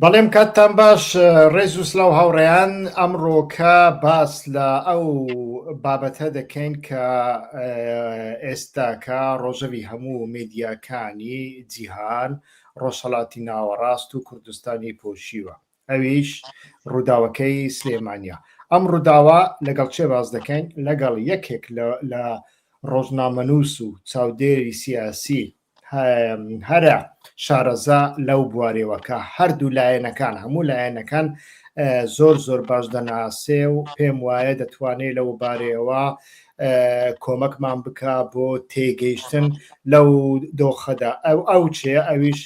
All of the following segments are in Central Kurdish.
بەڵێم کاتتان باش ڕێز و سلاو هاوڕێیان ئەمڕۆکە باس لە ئەو بابەتە دەکەین کە ئێستاکە ڕۆژەوی هەموو میدیاکانی جیهان ڕۆژهەڵاتی ناوەڕاست و کوردستانی پۆشیوە ئەویش ڕووداوەکەی سلێمانیا ئەم ڕووداوە لەگەڵ چێ باز دەکەین لەگەڵ یەکێک لە ڕۆژنامەنووس و چاودێری سیاسی هەرە شارەزا لەو بوارەوە کە هەردوو لایەنەکان هەموو لایەنەکان زۆر زۆر باش دەناسێ و پێم وایە دەتوانێت لەو بارەیەوە کۆمەکمان بکە بۆ تێگەیشتن لەو دۆخەدا ئەو ئەو چێ ئەویش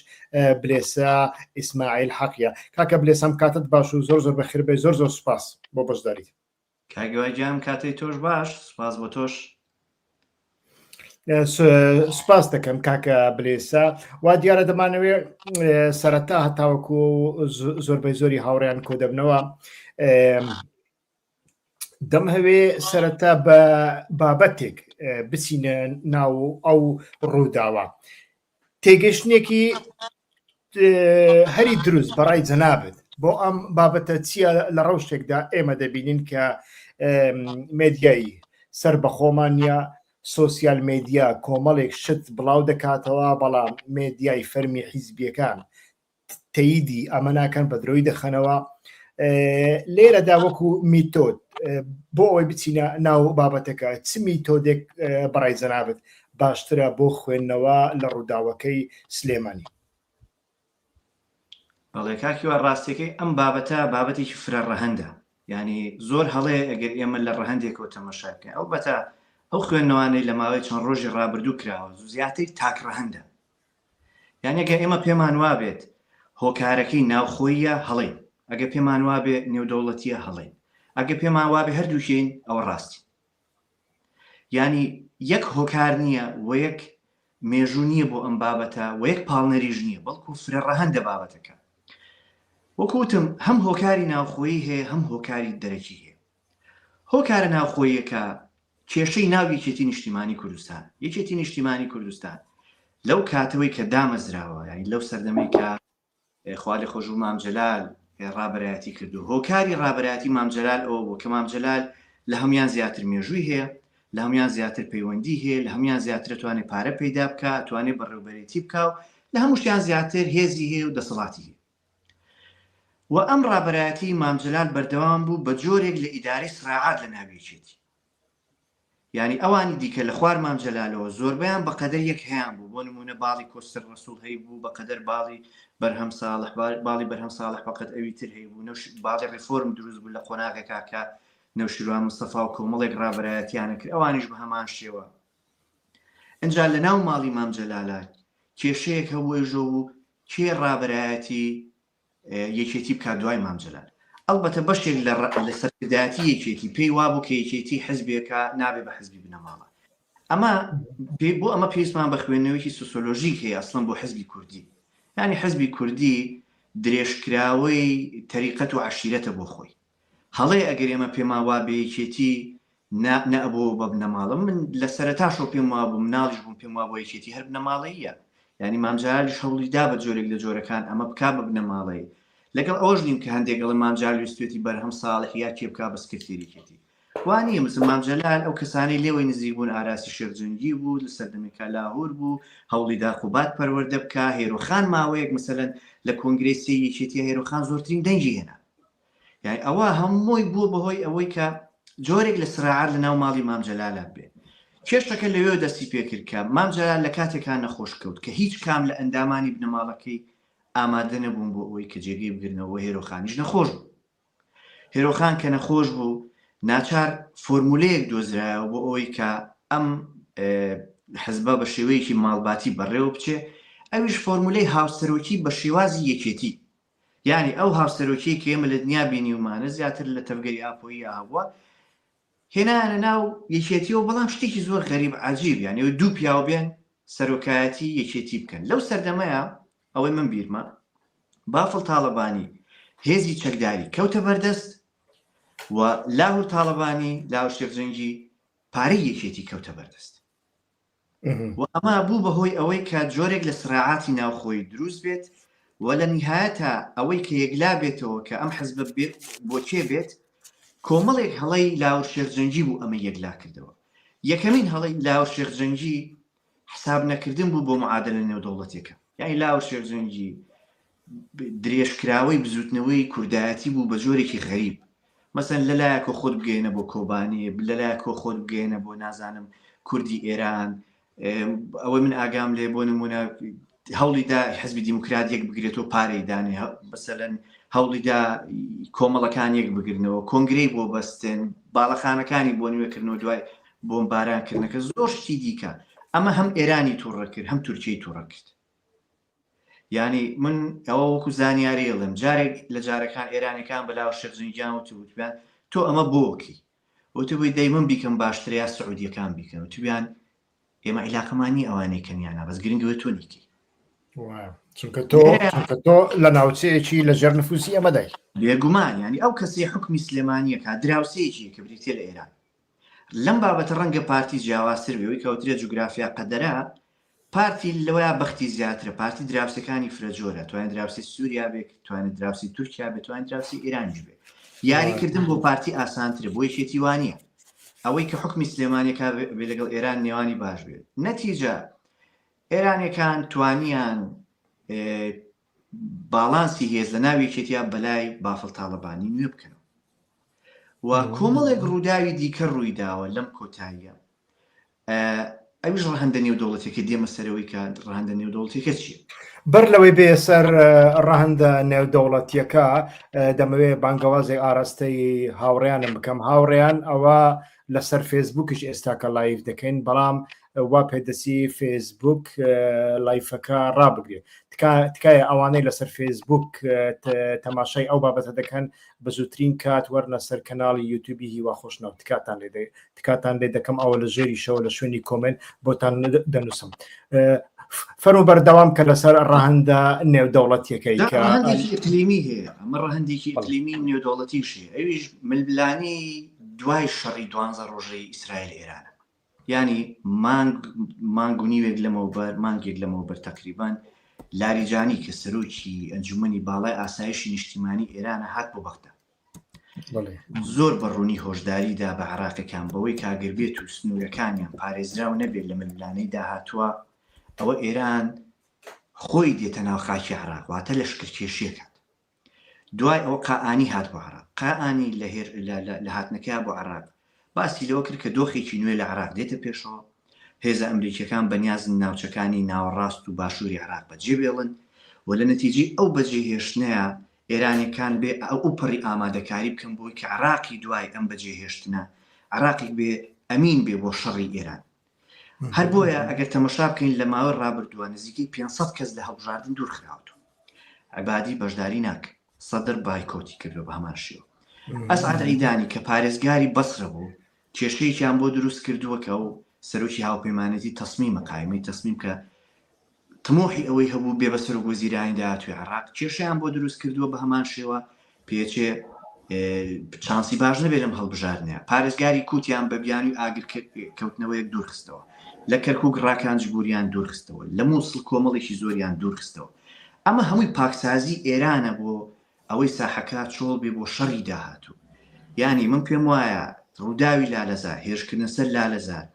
بلێسە ئیسماعیل حەقیە کاکە بلێسەم کاتت باش و زۆر زۆر بەخیر بێ زۆر زۆر سوپاس بۆ بەشداریت. کاک هیوا گیان کاتەی تۆش باش سوپاس بۆ تۆش. سوپاس دەکەم کاکە بلێسە وا دیارە دەمانەوێ سەرەتا هەتاوەکو زۆربەی زۆری هاوڕیان کۆ دەبنەوە دەمهەوێ سەرەتا بە بابەتێک بچینە ناو ئەو ڕووداوە تێگەشتنێکی هەری دروست بەڕای جەنابت بۆ ئەم بابەتە چییە لە ڕەوشێکدا ئێمە دەبینین کە مێدیایی سەر بەخۆمان نییە سۆسیال مێدیا کۆمەڵێک شت بڵاو دەکاتەوە بەڵام مێدیای فەرمی حیزبیەکان تەیدی ئەمە ناکەن بە درۆی دەخەنەوە لێرەدا وەکو میتۆد بۆ ئەوەی بچینە ناو بابەتەکە چ میتۆدێک بەڕای جەنابت باشترە بۆ خوێندنەوە لە ڕووداوەکەی سلێمانی؟ بەڵێ کاک هیوا ڕاستیەکەی ئەم بابەتە بابەتێکی فرە ڕەهەندە یعنی زۆر هەڵەیە ئەگەر ئێمە لە ڕەهەندێکەوە تەمەشای بکەین ئەڵبەتە ئەو خوێندنەوانەی لە ماوەی چەند ڕۆژی ڕابردوو کراوە زیاتر تاک ڕەهەندە یانی ئەگەر ئێمە پێمان وابێت هۆکارەکەی ناوخۆییە هەڵەین، ئەگەر پێمان وابێ نێودەوڵەتییە هەڵەین، ئەگەر پێمان وابێ هەردووکین ئەوە ڕاستین. یانی یەک هۆکار نییە و یەک مێژوو نییە بۆ ئەم بابەتە و یەک پاڵنەریش نییە، بەڵکو فرە ڕەهەندە بابەتەکە. وەکو وتم هەم هۆکاری ناوخۆیی هەیە هەم هۆکاری دەرەکی هەیە. هۆکارە ناوخۆییەکە کێشەی ناو یەکێتی نیشتیمانی کوردستان یەکێتی نیشتیمانی کوردستان لەو کاتەوەی کە دامەزراوە یانی لەو سەردەمەی کە خوالێخۆشبوو مام جەلال ڕابەرایەتی کردو هۆکاری ڕابەرایەتی مام جەلال ئەوە بوو کە مام جەلال لە هەموان زیاتر مێژووی هەیە لە هەموان زیاتر پەیوەندی هەیە لە هەموان زیاتر توانێت پارە پەیدا بکە توانێت بەڕێوبەرێتی بکە و لە هەمووشیان زیاتر هێزی هەیە و دەسەڵاتی هەیە و ئەم ڕابەرایەتی مام جەلال بەردەوام بوو بە جۆرێک لە ئیدارەی سراعات لە ناو یەکێتی. یانی ئەوانی دیکە لە خوار مام جەلالەوە زۆربەیان بە قەدەر یەک هەیان بوو، بۆ نموونە باڵی کۆسرەت ڕەسوڵ هەیبوو بە قەدەر باڵی بەرهەم ساڵح، باڵی بەرهەم ساڵح بە قەد ئەوی تر هەیبوو، نەوش باڵی ڕیفۆرم دروست بوو لە قۆناغێکا کە نەوشیروان مستەفا و کۆمەڵێک ڕابەرایەتیان ئەکرد ئەوانیش بە هەمان شێوە. ئینجا لە ناو ماڵی مام جەلالا کێشەیەک هەبوو ئەویش ئەوە بوو کێ ڕابەرایەتی یەکێتی بکات دوای مام جەلال. ئەڵبەتە بەشێک لە لە سەرکردایەتی یەکێتی پێی وابوو کە یەکێتی حزبێکە نابێ بە حزبی بنەماڵە. ئەمە بۆ ئەمە پێویستمان بە خوێندنەوەیەکی سۆسۆلۆژیک هەیە ئەسڵەن بۆ حزبی کوردی. یانی حزبی کوردی درێژکراوەی تەریقەت و عەشیرەتە بۆ خۆی. هەڵەیە ئەگەر ئێمە پێمان وابێ یەکێتی نا نەئەبووەوە بە بنەماڵە من لە سەرەتاشەوە پێم وابوو مناڵیش بووم پێم وابوو یەکێتی هەر بنەماڵەییە یعنی مام جەلالیش هەوڵی دا بە جۆرێک لە جۆرەکان ئەمە بکا بە بنەماڵەیی لەگەڵ ئەوەش نیم کە هەندێک ئەڵێن مام جەلال ویستوێتی بەرهەم ساڵح یا کێ بکا بە سکرتێری یەکێتی وا نییە مثل مام جەلال ئەو کەسانەی لێوەی نزیک بوون ئاراسی شێخ جەنگی بوو لە سەردەمێکا لاهور بوو هەوڵی دا قوباد پەروەردە بکا هێرۆخان ماوەیەک مثلەن لە کۆنگرەی سێی یەکێتی هێرۆخان زۆرترین دەنگی هێنا یانی ئەوە هەمووی بووە بەهۆی ئەوەی کە جۆرێک لە سراعات لە ناو ماڵی مام جەلالە بێ. کێشەکە لەوێوە دەستی پێکرد کە مام جەلال لە کاتێکا نەخۆش کەوت کە هیچ کام لە ئەندامانی بنەماڵەکەی ئامادە نەبوون بۆ ئەوەی کە جێگەی بگرنەوە و هێرۆخانیش نەخۆش بوو. هێرۆخان کە نەخۆش بوو ناچار فۆرمولەیەک دۆزرایەوە بۆ ئەوەی کە ئەم حزبە بە شێوەیەکی ماڵباتی بەڕێوە بچێ، ئەویش فۆرمولەی هاوسەرۆکی بە شێوازی یەکێتی. یانی ئەو هاوسەرۆکیەی کە ئێمە لە دنیا بینیومانە زیاتر لە تەڤگەری ئاپۆییا هەبووە هێنایانە ناو یەکێتیەوە بەڵام شتێکی زۆر غەریب عەجیب یانی ئەوە دوو پیاو بێن سەرۆکایەتی یەکێتی بکەن لەو سەردەمەیە ئەوەی من بیرمە بافڵ تاڵەبانی هێزی چەکداری کەوتە بەردەست و لاهور تاڵەبانی لاهور شێخ جەنگی پارەی یەکێتی کەوتە بەردەست و ئەمە بوو بە هۆی ئەوەی کە جۆرێک لە سراعاتی ناوخۆیی دروست بێت. و لە نیهایەتا ئەوەی کە یەکلا بێتەوە کە ئەم حزبە بۆ کێ بێت، کۆمەڵێک هەڵەی لاهور شێخ جەنگی بوو ئەمەی یەکلا کردەوە. یەکەمین هەڵەی لاهور شێخ جەنگی حساب نەکردن بوو بۆ معادلە نێودەوڵەتیەکە. یانی لاهور شێخ جەنگی درێژکراوەی بزوتنەوەی کوردایەتی بوو بە جۆرێکی غەریب. مەسەن لەلایەکەوە خۆت بگەیەنە بۆ کۆبانێ، لەلایەکەوە خۆت بگەیەنە بۆ نازانم کوردی ئێران، ئەوەی من ئاگام لێ بۆ نمونە هەوڵی دا حزبی دیموکرات یەک بگرێتەوە پارەی دانێ مەسەلەن هەوڵی دا کۆمەڵەکان یەک بگرنەوە کۆنگرەی بۆ بەستن باڵەخانەکانی بۆ نوێکردنەوە دوای بۆمبارانکردنەکە زۆر شتی دیکە ئەمە هەم ئێرانی تووڕە کرد هەم تورکیەی تووڕە کرد یعنی من ئەوە وەکو زانیاری ئەڵێم جارێک لە جارەکان ئێرانەکان بەلاوە شێخ جەنگیان وت وتبیان تۆ ئەمە بۆکی وتبووی دەی من بیکەم باشترە یا سعودیەکان بیکەن وتبیان ئێمە عیلاقەمان نیە ئەوانەی کەن یان نا بەس گرنگ ئەوەیە تۆ نیکەی. وایە چونکە تۆ چونکە تۆ لە ناوچەیەکی لە ژێر نفوسی ئەمەدای. بێگومان یانی ئەو کەسەی حوکمی سلێمانیەکە دراوسێیەکی کە بریتیە لە ئێران لەم بابەتە ڕەنگە پارتی جیاوازتر بێ ئەوەی کەوترێ جوگرافیا قەدەرە پارتی لەوەیا بەختی زیاترە، پارتی دراوسێکانی فرە جۆرە، توانێت دراوسێی سوریا بێت، توانێت دراوسێی تورکیا بێت، توانێت دراوسێی ئێرانیش بێت. یاریکردن بۆ پارتی ئاسانترە، بۆ یەکێتی وانییە. ئەوەی کە حوکمی سلێمانیەکە بێ لەگەڵ ئێران نێوانی باش بێت. نەتیجە ئێرانیەکان توانیان باڵانسی هێز لە ناو یەکێتیا بەلای بافڵ تاڵەبانی نوێ بکەنەوە. و کۆمەڵێک ڕووداوی دیکە ڕوویداوە لەم کۆتاییە ئەویش ڕەهەندە نێودەوڵەتیەکە دێمە سەرەوەی کە ڕەهەندە نێودەوڵەتیەکە چییە؟ بەر لەوەی بێ سەر ڕەهەندە نێودەوڵەتیەکە دەمەوێت بانگەوازێک ئاراستەی هاوڕێیانم بکەم هاوڕێیان ئەوە لەسەر فێسبوکیش ئێستاکە live دەکەین بەڵام وا پێدەچی فێسبوک live ەکە ڕابگرێت تکایە ئەوانەی لەسەر فێسبوک تەماشای ئەو بابەتە دەکەن بە زووترین کات وەرنە سەر کەناڵی یوتیوبی هیوا خۆشناو تکاتان لێ تکاتان لێ دەکەم ئەوە لە ژێریشەوە لە شوێنی comment بۆتان دەنووسم فەرموو بەردەوام کە لەسەر ڕەهەندە نێودەوڵەتیەکەی کە ڕەهەندێکی ئیقلیمی هەیە ئەمە ڕەهەندێکی ئیقلیمی و نێودەوڵەتیش هەیە ئەویش ململانێی دوای شەڕی دوانزە ڕۆژەی ئیسرائیل ئێرانە یانی مانگ مانگ و نیوێک لەمەوبەر مانگێک لەمەوبەر تەقریبەن لاریجانی کە سەرۆکی ئەنجومەنی باڵای ئاسایشی نیشتیمانی ئێرانە هات بۆ بەغدا زۆر بە ڕوونی هۆشداری دا بە عراقیەکان بەوەی کاگەر بێت و سنوورەکانیان پارێزراو نەبێت لە ململانێی داهاتووە ئەوە ئێران خۆی دێتە ناو خاکی عراق واتە لەشکرکێشیەکات دوای ئەوە قائانی هات بۆ عێراق. قائانی لە هێر لە لە لە هاتنەکەیا بۆ عێراق باسی لەوە کرد کە دۆخێکی نوێ لە عێراق دێتە پێشەوە، هێزە ئەمریکییەکان بەنیازن ناوچەکانی ناوەڕاست و باشووری عێراق بەجێ بێڵن و لە نەتیجەی ئەو بەجێهێشتنەیا ئێرانییەکان بێ ئەوپەڕی ئامادەکاری بکەن بۆی کە عێراقی دوای ئەم بەجێهێشتنە عێراقێک بێ ئەمین بێ بۆ شەڕی ئێران. هەر بۆیە ئەگەر تەمەشا بکەین لە ماوەی ڕابردووە نزیکەی 500 کەس لە هەڵبژاردن دوور خراوەتەوە. عەبادی بەشداری ناکە، سەدر بایکۆتی کردووە بە هەمان شێوە. ئەسعەد عیدانی کە پارێزگاری بەسرە بوو کێشەیەکیان بۆ دروست کردووە کە ئەو سەرۆکی هاوپەیمانێتی تەسمیمە قایمەی تەسمیم کە تموحی ئەوەی هەبوو بێ بە سەرۆک وەزیرانی داهاتووی عێراق، کێشەیان بۆ دروست کردووە بە هەمان شێوە پێچێ چانسی باش نەبێت لەم هەڵبژاردنە. پارێزگاری کووتیان بە بیانووی ئاگر کەوتنەوەیەک دوورخستەوە. لە کەرکووک ڕاکان جبووریان دوورخستەوە. لە مووسڵ کۆمەڵێکی زۆریان دوورخستەوە. ئەمە هەمووی پاکسازی ئێرانە بۆ ئەوەی ساحەکە چۆڵ بێ بۆ شەڕی داهاتوو. یانی من پێم وایە ڕووداوی لالەزار، هێرشکردنە سەر لالەزار،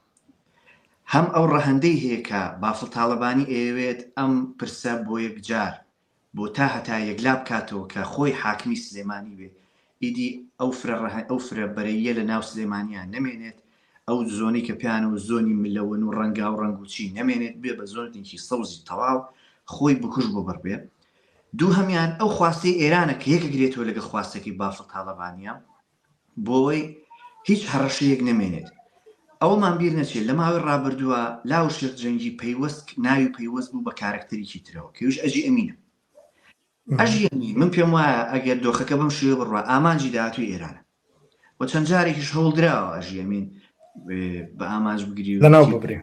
هەم ئەو ڕەهەندەی هەیە کە بافڵ تاڵەبانی ئەیەوێت ئەم پرسە بۆ یەکجار بۆ تا هەتا یەکلا بکاتەوە کە خۆی حاکمی سلێمانی بێ ئیدی ئەو فرە ڕەهە ئەو فرە بەرەییە لە ناو سلێمانیا نەمێنێت ئەو زۆنەی کە پێیانەوە زۆنی ملەوەن و ڕەنگاو ڕەنگ و چی نەمێنێت بێ بە زۆنێکی سەوزی تەواو خۆی بکوژ بۆ بڕ بێ دووهەمیان ئەو خواستەی ئێرانە کە یەکەگرێتەوە لەگەڵ خواستەکەی بافڵ تاڵەبانیە بۆوەی هیچ هەڕەشەیەک نەمێنێت. ئەوەمان بیر نەچێت لە ماوەی ڕابردووە لاو شێخ جەنگی پەیوەست ناوی پەیوەست بوو بە کارەکتەرێکی ترەوە کە ئەویش ئەژی ئەمینە. ئەژی ئەمین من پێم وایە ئەگەر دۆخەکە بەم شێوە بڕوا ئامانجی داهاتووی ئێرانە و چەند جارێکیش هەوڵ دراوە ئەژی ئەمین بە ئامانج بگری و لەناو ببرێ.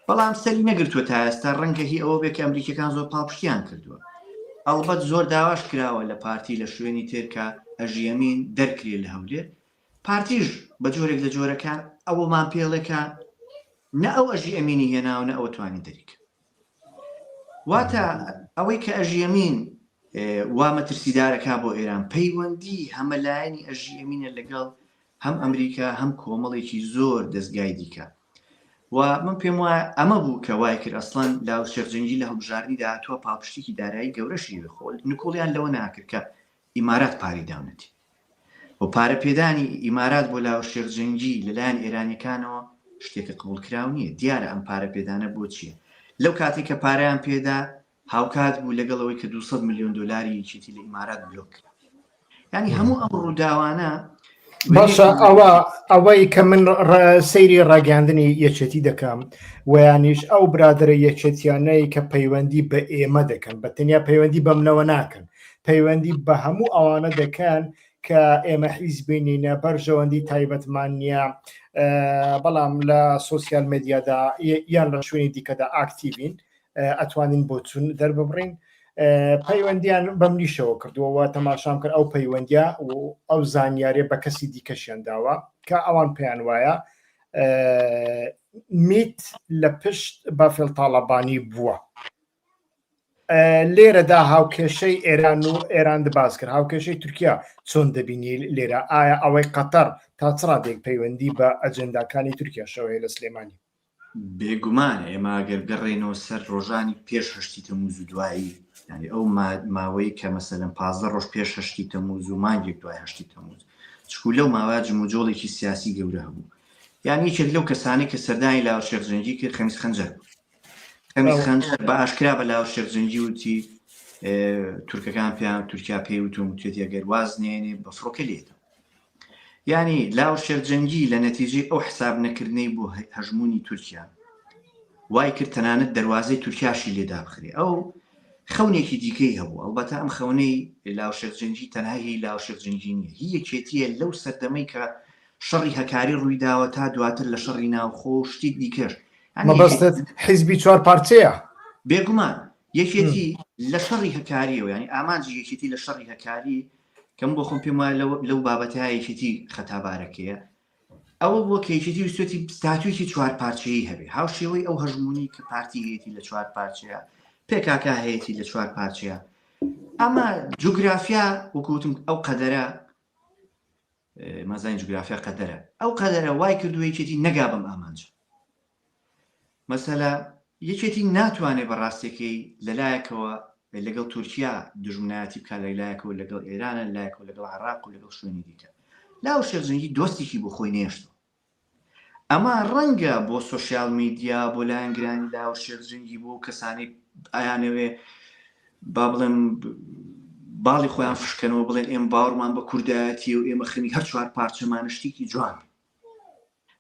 بەڵام سەری نەگرتووە تا ئێستا ڕەنگە هی ئەوە بێت کە ئەمریکیەکان زۆر پاڵپشتیان کردووە. ئەڵبەت زۆر داواش کراوە لە پارتی لە شوێنی تر کە ئەژیەمین دەرکرێ لە هەولێر، پارتیش بە جۆرێک لە جۆرەکان ئەوەمان پێڵێ کە نە ئەو ئەژی ئەمینی هێناوە نە ئەوە توانی دەریکە. واتە ئەوەی کە ئەژیەمین وا مەترسیدارەکا بۆ ئێران پەیوەندی هەمەلایەنی ئەژی ئەمینە لەگەڵ هەم ئەمریکا هەم کۆمەڵێکی زۆر دەزگای دیکە و من پێم وایە ئەمە بوو کە وای کرد ئەسڵەن لاهور شێخ جەنگی لە هەڵبژاردنی داهاتووە پاڵپشتێکی دارایی گەورەشی هەیە خۆ نکوڵیان لەوە ناکرد کە ئیمارات پارەی داونەتی و پارە پێدانی ئیمارات بۆ لاهور شێخ جەنگی لەلایەن ئێرانیەکانەوە شتێکە قبوڵکراو نییە دیارە ئەم پارە پێدانە بۆ چییە لەو کاتێک کە پارەیان پێدا هاوکات بوو لەگەڵ ئەوەی کە 200 ملیۆن دۆلاری یەکێتی لە ئیمارات بلۆک کرا یعنی هەموو ئەم ڕووداوانە باشە ئەوە ئەوەی کە من سەیری ڕاگەاندنی یەکێتی دەکەم ویانیش ئەو برادرە یەکێتیانەی کە پەیوەندی بە ئێمە دەکەن بە تەنیا پەیوەندی بەمنەوە ناکەن پەیوەندی بە هەموو ئەوانە دەکەن کە ئێمە حیزبینینە بەرژەوەندی تایبەتمان نییە بەڵام لە سوسیال مدیادا یان لە شوێنی دیکەدا ئاکتیڤین ئەتوانین بۆچون دەرببڕین پەیوەندیان بەمنیشەوە کردووەوە تەماشام کرد ئەو پەیوەندیا و ئەو زانیاریە بە کەسی دیکەشیان داوە کە ئەوان پێیان وایە میت لە پشت بافێڵ تاڵەبانی بووە لێرەدا هاوکێشەی ئێران و ئێران باس کرد هاوکێشەی تورکیا چۆن دەبینی لێرە ئایا ئەوەی قەتەر تا چ ڕادێک پەیوەندی بە ئەجنداکانی تورکیاشەوەی لە سلێمانی بێگومان ئێمە گەر بگەڕێینەوە سەر ڕۆژانی پێش هەشتی تەموز و دوایی یعنی ئەو ماوەی کە مەسەلەن 15 ڕۆژ پێش هەشتی تەموز و مانگێک دوای هەشتی تەموز چکو لەو ماوە جموجۆڵێکی سیاسی گەورە هەبوو یان یەکێک لەو کەسانی کە سەردانی لاهور شێخ جەنگی کرد خەمیس خەنجەر بوو خەمیس خەنجەر بە ئاشکرا بە لاهور شێخ جەنگی وتی تورکەکان پێیان تورکیا پێی وتوم وتێتی ئەگەر واز نێنێ بە فڕۆکە لێتەوە یانی لاو شێخ جەنگی لە نەتیجەی ئەو حساب نەکردنەی بۆ هەژموونی تورکیا وای کرد تەنانەت دەروازەی تورکیاشی لێ دابخرێ. ئەو خەونێکی دیکەی هەبوو، ئەڵبەتە ئەم خەونەی لاو شێخ جەنگی تەنها هی لاو شێخ جەنگی نییە، هی یەکێتییە لەو سەردەمەی کە شەڕی هەکاری ڕوویداوە تا دواتر لە شەڕی ناوخۆ و شتی دیکەش. یانی مەبەستت حیزبی چوارپارچەیە؟ بێگومان یەکێتی لە شەڕی هەکاریەوە، یانی ئامانجی یەکێتی لە شەڕی هەکاری کە من بۆ خۆم پێم وایە لەو بابەتە یەکێتی خەتابارەکەیە ئەوە بووە کە یەکێتی ویستێتی ستاتوێکی چوار پارچەیی هەبێ هاوشێوەی ئەو هەژمونی کە پارتی هەیەی لە چوار پارچەیە پێکاکە هەیەی لە چوار پارچەیە ئەمە جوگرافیا وەکوتم ئەو قەدەرە مازانین جوگرافیا قەدەرە ئەو قەدەرە وای کردو یەکێتی نەگا بەم ئامانجە مەسەلە یەکێتی ناتوانێت بە ڕاستیەکەی لەلایەکەوە لەگەڵ تورکیا دوژمنایەتی بکات لەلایەکەوە لەگەڵ ئێرانە لەلایەکەوە لەگەڵ عێراق و لەگەڵ شوێنی دیکە لاهور شێخ جەنگی دۆستێکی بۆ خۆی نێشتەوە ئەمە ڕەنگە بۆ سۆشیال میدیا بۆ لایەنگرانی لاهور شێخ جەنگی بۆ کەسانی ئایانەوێ با بڵێم باڵی خۆیان فشکەنەوە بڵێن ئێمە باوەڕمان بە کوردایەتی و ئێمە خەمی هەر چوار پارچەمانە شتێکی جوان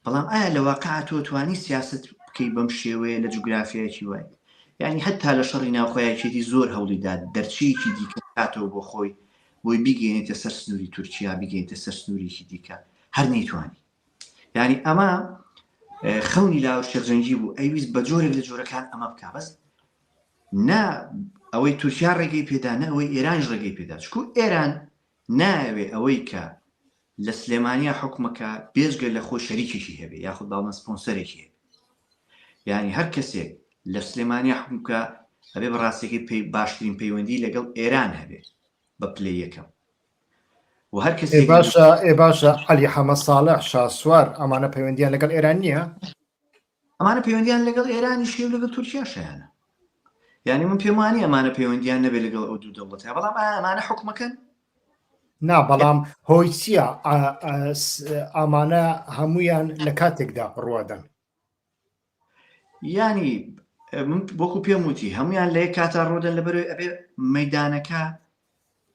بەڵام ئایا لە واقع تۆ توانی سیاسەت بکەی بەم شێوەیە لە جوگرافیایەکی وای یعنی هەتا لە شەڕی ناوخۆیەکێتی زۆر هەوڵی داد دەرچەیەکی دیکە کاتەوە بۆ خۆی بۆی بیگەێنێتە سەر سنووری تورکیا بیگەێنێتە سەر سنوورێکی دیکە هەر نەیتوانی یعنی ئەمە خەونی لاهور شێخ جەنگی بوو ئەیویست بە جۆرێک لە جۆرەکان ئەمە بکە بەس نە ئەوەی تورکیا ڕێگەی پێدا نە ئەوەی ئێرانش ڕێگەی پێدا چکو ئێران نایەوێ ئەوەی کە لە سلێمانیا حوکمەکە بێجگە لە خۆی شەریکێکی هەبێ یاخود باڵێن سپۆنسەرێکی هەبێ یعنی هەر کەسێک لە سلێمانیا حوکم بکا ئەبێ بە ڕاستیەکەی پێی باشترین پەیوەندی لەگەڵ ئێران هەبێ بە پلەی یەکەم و هەر کەسێک باشە ئێ باشە عەلی حەمە ساڵح شاسوار ئەمانە پەیوەندیان لەگەڵ ئێران نییە؟ ئەمانە پەیوەندیان لەگەڵ ئێرانیش هەیە و لەگەڵ تورکیاش هەیانە یعنی من پێم وانییە ئەمانە پەیوەندیان نەبێت لەگەڵ ئەو دوو دەوڵەتە بەڵام ئایا ئەمانە حکومەکەن نا بەڵام هۆی چییە ئامانە هەمویان لە کاتێکدا ڕوادەن ینی من وەکو پێم وتی هەمویان لە یەک کاتا ڕۆدەن لەبەرەوەی ئەبێ مەدانەکە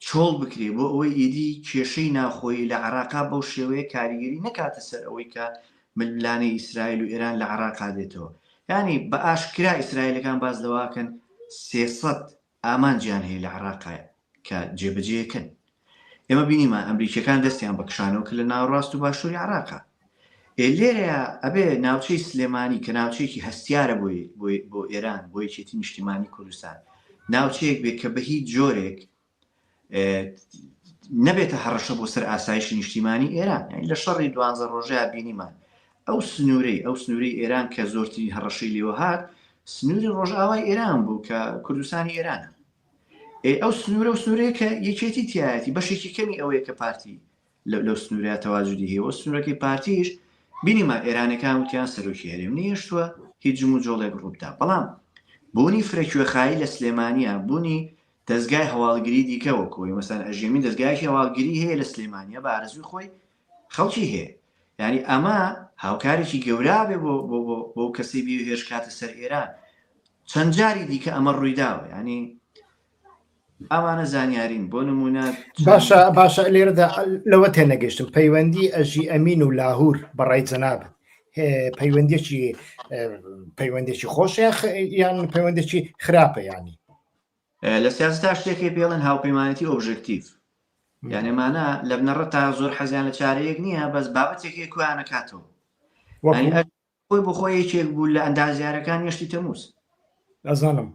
چۆڵ بکرێ بۆ ئەوەی ئیدی کێشەی ناوخۆیی لە عێراقا بەو شێوەیە کاریگەری نەکاتە سەر ئەوەی کە ململانێی ئیسرائیل و ئێران لە عێراقا دێتەوە. یانی بە ئاشکرا ئیسرائیلەکان باس لەوەکەن 300 ئامانجیان هەیە لە عێراقا کە جێبەجێکەن. ئێمە بینیمان ئەمریکیەکان دەستیان بە کشانەوە کرد لە ناوەڕاست و باشووری عێراقا. ئێ لێرەیا ئەبێ ناوچەی سلێمانی کە ناوچەیەکی هەستیارە بۆ بۆ ئێران بۆ یەکێتی نیشتیمانی کوردستان ناوچەیەک بێت کە بە هیچ جۆرێک نەبێتە هەڕەشە بۆ سەر ئاسایشی نیشتیمانی ئێران یعنی لە شەڕی دوانزە ڕۆژەیا بینیمان ئەو سنوورەی ئەو سنووری ئێران کە زۆرترین هەڕەشەی لێوە هات سنووری ڕۆژئاوای ئێران بوو کە کوردستانی ئێرانە. ئێ ئەو سنوورە و سنوورەیە کە یەکێتی تایەتی بەشێکی کەمی ئەوەیە کە پارتی لەو سنوورە تەواجودی هەیە و سنوورەکەی پارتیش بینیمان ئێرانەکان وتیان سەرۆکی هەرێم نەیەشتووە هیچ جموجۆڵێک ڕووبدا بەڵام بوونی فرەکوێخایی لە سلێمانیا بوونی دەزگای هەواڵگری دیکە وەکوی مەسەن ئەژێمی دەزگایەکی هەواڵگری هەیە لە سلێمانیا بە ئارەزووی خۆی خەڵکی هەیە یعنی ئەمە هاوکارێکی گەورا بێ بۆ بۆ بۆ بۆ کەسی بێ هێرش کاتە سەر ئێران چەند جاری دیکە ئەمە ڕوویداوە یعنی ئەوانە زانیارین بۆ نمونە باشە باشە لێرەدا لەوە تێنەگەشتم پەیوەندی ئەژی ئەمین و لاهور بەڕای جەناب پەیوەندێکی پەیوەندێکی خۆش یان پەیوەندێکی خراپە ینی لە سیاستا شتێکی پێڵێن هاوپەیمانەتی ئۆبژێکتیڤ یعنی ئەمانە لە بنەڕەتا زۆر حەزیان لە چارەیەک نییە بەس بابەتێکی کویانەکاتەوە خۆی بۆ خۆی یەکێک بوو لە ئەندازیارەکان یەشتی تەموز ئەزانم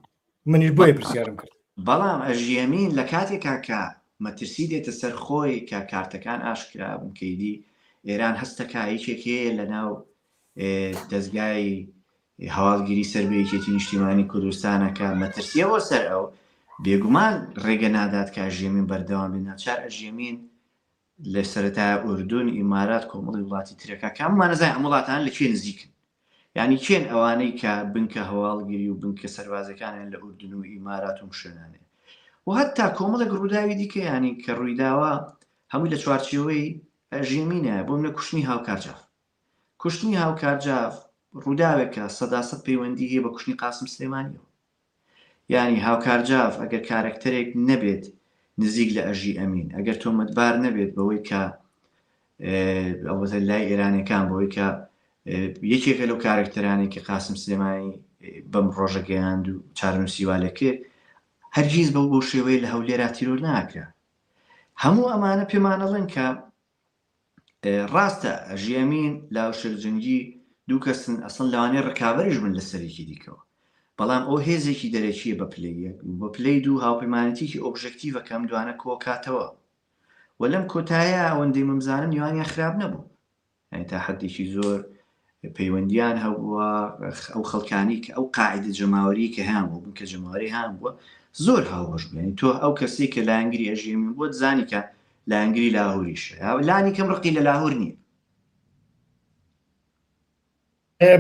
منیش بۆیە پرسیارم کرد بەڵام ئەژیەمین لە کاتێکا کە مەترسی دێتە سەر خۆی کە کارتەکان ئاشکرا بوون کەیدی ئێران هەستەکە یەکێک هەیە لە ناو دەستگای هەواڵگیری سەر بە یەکێتی نیشتیمانی کوردستانە کە مەترسیە بۆ سەر ئەو بێگومان ڕێگە نادات کە ئەژیەمین بەردەوام بێ ناچار ئەژیەمین لە سەرەتای ئوردون ئیمارات کۆمەڵی وڵاتی ترەکە کە هەموومان نەزانین ئەم وڵاتان لە کێ نزیکن یعنی کێن ئەوانەی کە بنکە هەواڵگری و بنکە سەربازەکانیان لە ئوردن و ئیمارات و شوێنانێ و هەتا کۆمەڵێک ڕووداوی دیکە ینی کە ڕوویداوە هەمووی لە چوارچێوەی ژێمینە بۆ منە کوشتنی هاوکار جاف کوشتنی هاوکار جاف ڕووداوێکە سەداسەد پەیوەندی هەیە بە کوشتنی قاسم سلێمانیەوە یانی هاوکار جاف ئەگەر کارەکتەرێک نەبێت نزیک لە ئەژی ئەمین ئەگەر تۆمەتبار نەبێت بەوەی کە ئەوەتە لای ئێرانەکان بەوەی کە یەکێکە لەو کارەکتەرانەی کە قاسم سلێمانی بەم ڕۆژە گەیاند و چارەنووسی وا لێ کرد هەرگیز بەو بەو شێوەیە لە هەولێرا تیرۆر ناکرا هەموو ئەمانە پێمانەڵێن کە ڕاستە ئەژی ئەمین لاو شێرجەنگی دوو کەسن ئەسڵەن لەوانەیە ڕکابەریش بن لەسەرێکی دیکەوە بەڵام ئەو هێزێکی دەرەکیە بە پلەی یەک و بە پلەی دوو هاوپەیمانێتیکی ئۆبژەکتیڤە کە ئەم دوانە کۆکاتەوە و لەم کۆتایە ئەوەندەی من بزانم نێوانیان خراپ نەبوو یانی تا حدێکی زۆر پەیوەندیان هەبووە ئەو خەڵکانی کە ئەو قاعدە جەماوەری کە هەیان بوو بنکە جەماوەری هەیان بووە زۆر هاوبەش بوو یانی تۆ ئەو کەسێک کە لایەنگری ئەژێمی بووە زانی کە لایەنگری لاهوریشە لانی کەم ڕقی لە لاهور نییە.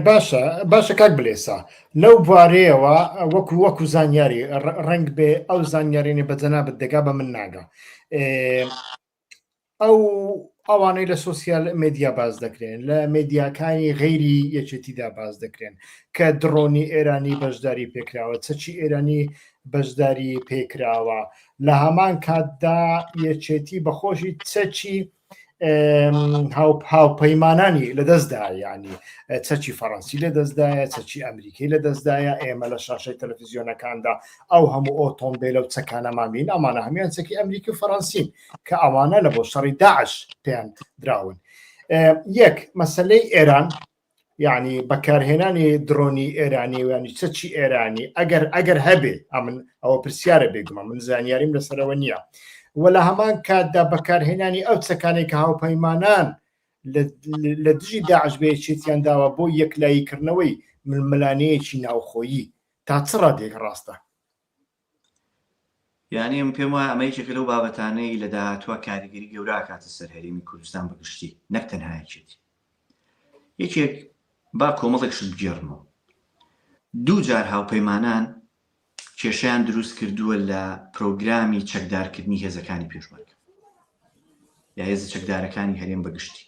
باشە باشە کاک بلێسا لەو بوارەیەوە وەکو وەکو زانیاری ڕەنگ بێ ئەو زانیارینە بە جەنابت دەگا بە من ناگا ئەو ئەوانەی لە سۆسیال مێدیا باس دەکرێن لە مێدیاکانی غەیری یەکێتیدا باس دەکرێن کە دڕۆنی ئێرانی بەشداری پێکراوە چەکی ئێرانی بەشداری پێکراوە لە هەمان کاتدا یەکێتی بەخۆشی چەکی هاوپەیمانانی لەدەستدا ینی چەکی فەڕەنسی لە دەستدایە چەکی ئەمریکی لە دەستدایە ئێمە لە شاشەی تەلەفزیۆنەکاندا ئەو هەموو ئۆتۆمبیلە و چەکانەمان بین ئەمانە هەمان چەکی ئەمریکی و فەڕەنسین کە ئەوانە لە بۆ شەڕی داعش پێیان دراون یەک مەسلەی ئێران یعنی بەکارهێنانی درۆنی ئێرانی ویانی چەکی ئێرانی ئەگەر ئەگەر هەبێ ئەمن ئەوە پرسیارە بێگومان من زانیاریم لەسەرەوە نییە و لە هەمان کاتدا بەکارهێنانی ئەو چەکانێک کە هاوپەیمانان لە دژی داعش بە یەکێتیان داوە بۆ یەکلاییکردنەوەی ململانێیەکی ناوخۆیی تا چ ڕادەیەک ڕاستە؟ یانی من پێم وایە ئەمە یەکێکە لەو بابەتانەی لە داهاتووە کاریگەری گەورە ئەکاتە سەر هەرێمی کوردستان بە گشتی نەک تەنها یەکێتی. یەکێک با کۆمەڵێک شت بگێڕمەوە. دوو جار هاوپەیمانان کێشەیان دروست کردووە لە پرۆگرامی چەکدارکردنی هێزەکانی پێشمەرگە یا هێزە چەکدارەکانی هەرێم بەگشتی.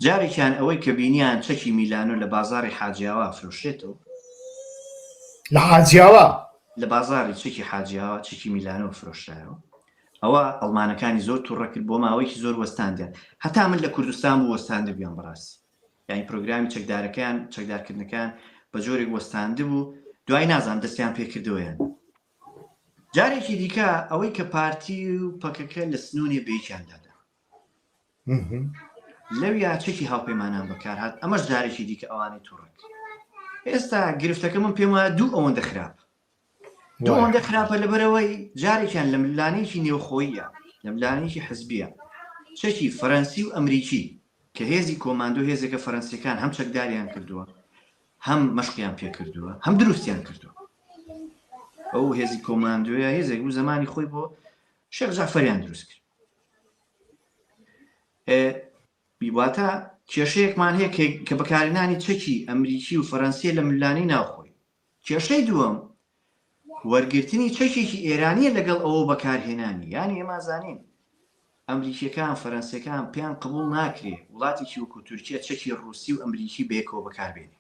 جارێکیان ئەوەی کە بینیان چەکی میلانۆ لە بازاڕی حاجیاوا فرۆشرێتەوە. لە حاجیاوا؟ لە بازاڕی چەکی حاجیاوا چەکی میلانۆ فرۆشرایەوە. ئەوە ئەڵمانەکانی زۆر توڕە کرد بۆ ماوەیەکی زۆر وەستاندیان. هەتا من لە کوردستان بوو وەستاندبوویان بەڕاستی. یانی پرۆگرامی چەکدارەکەیان چەکدارکردنەکەیان بە جۆرێک وەستاندبوو دوای نازانم دەستیان پێکردەوە یان نا. جارێکی دیکە ئەوەی کە پارتی و پەکەکە لە سنوونێ بەیەکیان دادا. لەویا چەکی هاوپەیمانان بەکارهات ئەمەش جارێکی دیکە ئەوانەی توڕە کرد. ئێستا گرفتەکە من پێم وایە دوو ئەوەندە خراپە. دوو ئەوەندە خراپە لەبەرەوەی جارێکیان لە ململانێیەکی نێوخۆییە، لە ململانێیەکی حزبییە، چەکی فەرەنسی و ئەمریکی کە هێزی کۆماندۆ هێزێکە فەرەنسییەکان هەم چەکداریان کردووە، هەم مەشقیان پێکردووە، هەم دروستیان کردووە. ئەو هێزی کۆماندۆیە هێزێک بوو زمانی خۆی بۆ شێخ جەعفەریان دروست کرد. واتە کێشەیەکمان هەیە کە بەکارهێنانی چەکی ئەمریکی و فەرەنسیە لە ململانێی ناوخۆی. کێشەی دووەم وەرگرتنی چەکێکی ئێرانیە لەگەڵ ئەوە بەکارهێنانی. یانی ئێمە زانین ئەمریکیەکان فەرەنسیەکان پێیان قبوڵ ناکرێ وڵاتێکی وەکو تورکیە چەکی ڕوسی و ئەمریکی بەیەکەوە بەکاربێنێ.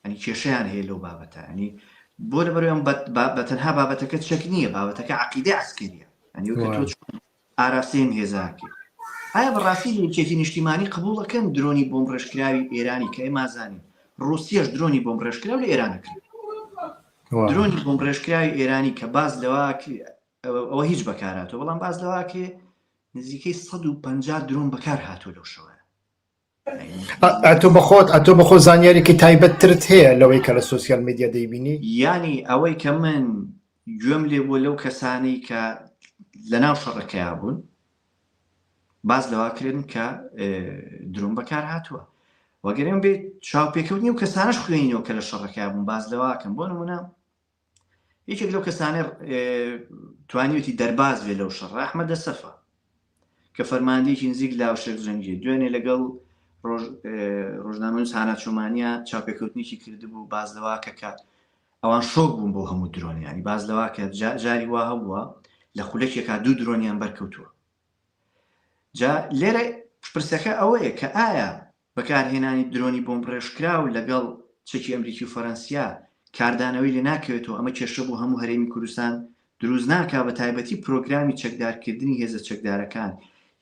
ئەنی کێشەیان هەیە لەو بابەتە ئەنی بۆ لەبەر ئەم بە تەنها بابەتەکە چەک نییە بابەتەکە عقیدە عسکەریە ئەنی کە تۆ ئاراستەی ئەم هێزە ئەکەی. ئایا بەڕاستی لە یەکێتی نیشتیمانی قبوڵ ئەکەن درۆنی بۆمبڕێژکراوی ئێرانی کە ئێمە ئازانین ڕوسیەش درۆنی بۆمبڕێژکراو لە ئێران ئەکرێ درۆنی بۆمبڕێژکراوی ئێرانی کە باس لەوە ئەوە هیچ بەکاراتەوە بەڵام باس لەوە کرێ نزیکەی 150 درۆن بەکار هاتووە لەو شەوە ئەتۆ بەخۆت ئەتۆ بەخۆ زانیارێکی تایبەتترت هەیە لەوەی کە لە سۆسیال میدیا دەیبینی؟ یانی ئەوەی کە من گوێم لێ بووە لەو کەسانەی کە لەناو شەڕەکەیا بوون باس لەوە کرن کە درۆن بەکار هاتووە وەگەرێن بێ چاوپێکەوتنی و کەسانش خوێنینەوە کە لە شەڕەکە بوون باس لەواکەم بۆ نمونە یەکێک لەو کەسانەی توانیوێتی دەرباز بێ لەو شەڕە ئەحمەد دەسەفە کە فەرماندەیەکی نزیک لاو شێخ جەنگی دوێنێ لەگەڵ ڕۆژنامەنووس هانا چۆمانیا چاپێکەوتنێکی کردبوو باز لەوا کە کە ئەوان شۆک بوون بۆ هەموو درۆنیانی باز لەوا کە جاری وا هەبووە لە خولەکێکا دوو درۆنیان بەرکەوتووە جا لێرە پرسەکە ئەوەیە کە ئایا بەکارهێنانی درۆنی بۆمبڕێژکراو لەگەڵ چەکی ئەمریکی و فەرەنسیا کاردانەوەی لێناکەوێتەوە، ئەمە کێشە بۆ هەموو هەرێمی کوردستان دروست ناکا بە تایبەتی پرۆگرامی چەکدارکردنی هێزە چەکدارەکان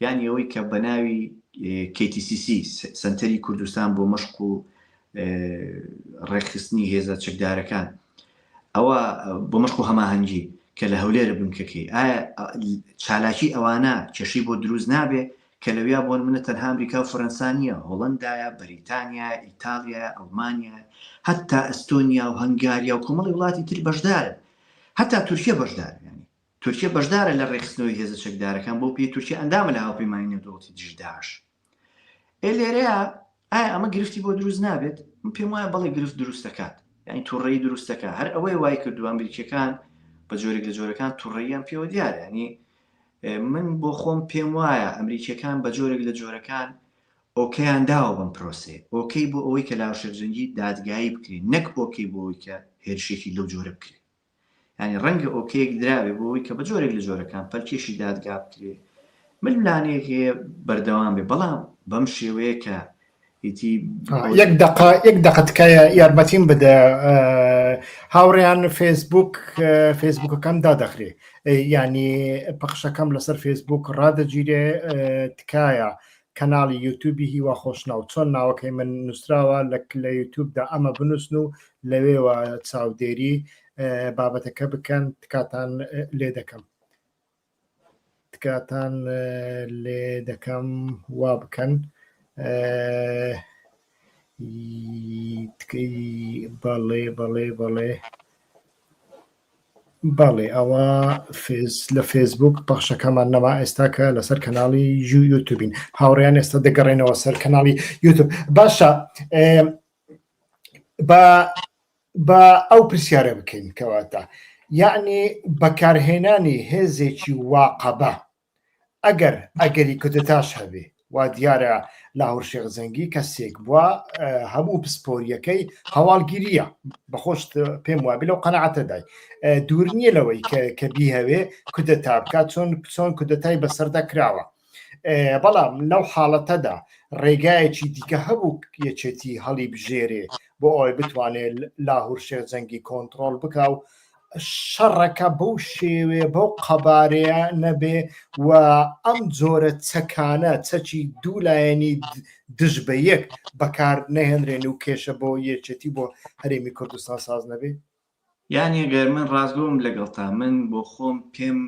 یانی ئەوەی کە بە ناوی KTCC سەنتەری کوردستان بۆ مەشق و ڕێکخستنی هێزە چەکدارەکان ئەوە بۆ مەشق و هەماهەنگی کە لە هەولێرە بنکەکەی ئایا چالاکی ئەوانە کێشەی بۆ دروست نابێ کە لەویا بۆ نمونە تەنها ئەمریکا و فەرەنسا نییە، هۆڵەندایە، بەریتانیایە، ئیتاڵیایە، ئەڵمانیایە، هەتا ئەستۆنیا و هەنگاریا و کۆمەڵی وڵاتی تر بەشدارن. هەتا تورکیە بەشدارە. یانی تورکیە بەشدارە لە ڕێکخستنەوەی هێزە چەکدارەکان بەو پێی تورکیە ئەندامە لە هاوپەیمانی نێودەوڵەتی دژی داعش. ئێ لێرەیا ئایا ئەمە گرفتی بۆ دروست نابێت؟ من پێم وایە بەڵێ گرفت دروست دەکات. یانی توڕەیی دروست دەکات. هەر ئەوەیە وای کردووە ئەمریکیەکان بە جۆرێک لە جۆرەکان توڕەییان پێوە دیارە. یانی من بۆ خۆم پێم وایە ئەمریکیەکان بە جۆرێک لە جۆرەکان ئۆکەیان داوە بەم پرۆسەیە، ئۆکەی بۆ ئەوەی کە لاهور شێخ جەنگی دادگایی بکرێ نەک ئۆکەی بۆ ئەوەی کە هێرشێکی لەو جۆرە بکرێ. یانی ڕەنگە ئۆکەیەک دراوێ بۆ ئەوەی کە بە جۆرێک لە جۆرەکان پەلکێشی دادگا بکرێ، ململانێیەک هەیە بەردەوام بێ، بەڵام بەم شێوەیە کە ئیتی یەک دقە یەک دقە تکایە یارمەتیم بدە هاوڕێیان فێسبوک فێسبوکەکەم دادەخرێ ینی پەخشەکەم لەسەر فێسبوک ڕادەگیرێ تکایە کەناڵی یوتوبی هیوا خۆشناو چۆن ناوەکەی من نووسراوە لە لە یوتوبدا ئەمە بنووسن و لەوێوە چاودێری بابەتەکە بکەن تکاتان لێ دەکەم تکاتان لێ دەکەم وا بکەن بەڵێ بەڵێ بەڵێ بەڵێ ئەوە فێس لە فێسبوک پەخشەکەمان نەما ئێستا کە لەسەر کەناڵی یوتوبین هاوڕیان ئێستا دەگەڕێنەوە سەر کەناڵی یوتوب باشە بە با ئەو پرسیارە بکەین کەواتە یەعنی بەکارهێنانی هێزێکی وا قەبە ئەگەر ئەگەری کودەتاش هەبێ وا دیارە لاهور شێخ جەنگی کەسێک بووە هەموو پسپۆریەکەی هەواڵگیریە بەخۆشت پێم وابی لەو قەنەعەتەدای دوور نییە لەوەی کە بیهەوێ کودەتا بکات چۆن چۆن کودەتای بەسەردا کراوە بەڵام لەو حاڵەتەدا ڕێگایەکی دیکە هەبوو یەکێتی هەڵی بژێرێ بۆ ئەوەی بتوانێت لاهور شێخ جەنگی کۆنتڕۆڵ بکا و شەڕەکە بەو شێوێ بەو قەبارەیە نەبێ و ئەم جۆرە چەکانە چەکی دوو لایەنی دژ بە یەک بەکار نەهێنرێن و کێشە بۆ یەکێتی بۆ هەرێمی کوردستان ساز نەبێ؟ یانی گەر من ڕاستگۆم لەگەڵتا من بۆ خۆم پێم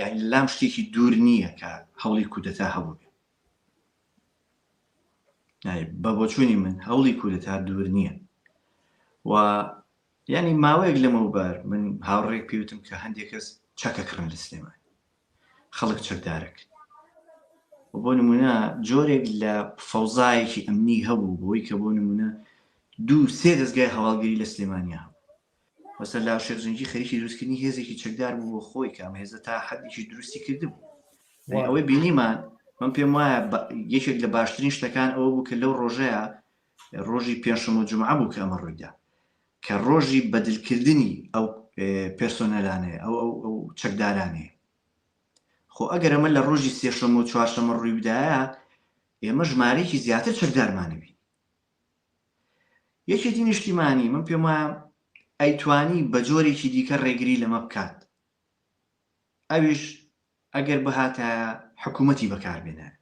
یانی لام شتێکی دوور نییە کە هەوڵی کودەتا هەبووبێ بە بۆچوونی من هەوڵی کودەتا دوور نییە و یانی ماوەیەک لەمەوبەر من هاوڕێک پێوتم کە هەندێک کەس چەکەکڕن لە سلێمانی خەڵک چەکدارەک و بۆ نمونە جۆرێک لە فەوزایەکی ئەمنی هەبوو بۆی کە بۆ نمونە دوو سێ دەستگای هەواڵگری لە سلێمانیا هەبوو. مەسەلەن لاهور شێخ جەنگی خەریکی دروستکردنی هێزێکی چەکدار بوو بۆ خۆی کە ئەم هێزە تا حەدێکی دروستی کردبوو. یعنی ئەوەی بینیمان من پێم وایە یەکێک لە باشترین شتەکان ئەوە بوو کە لەو ڕۆژەیە ڕۆژی پێنجشەممە و جومعە بوو کە ئەمە ڕوویدا کە ڕۆژی بەدلکردنی ئەو پێرسۆنەلانەیە ئەو ئەو ئەو چەکدارانەیە خۆ ئەگەر ئەمە لە ڕۆژی سێشەممە و چوارشەممە ڕووی بدایە ئێمە ژمارەیەکی زیاتر چەکدارمانەبی یەکێتی نیشتیمانی من پێم وایە ئەیتوانی بە جۆرێکی دیکە ڕێگری لەمە بکات ئەویش ئەگەر بهاتایە حکوومەتی بەکاربێنایە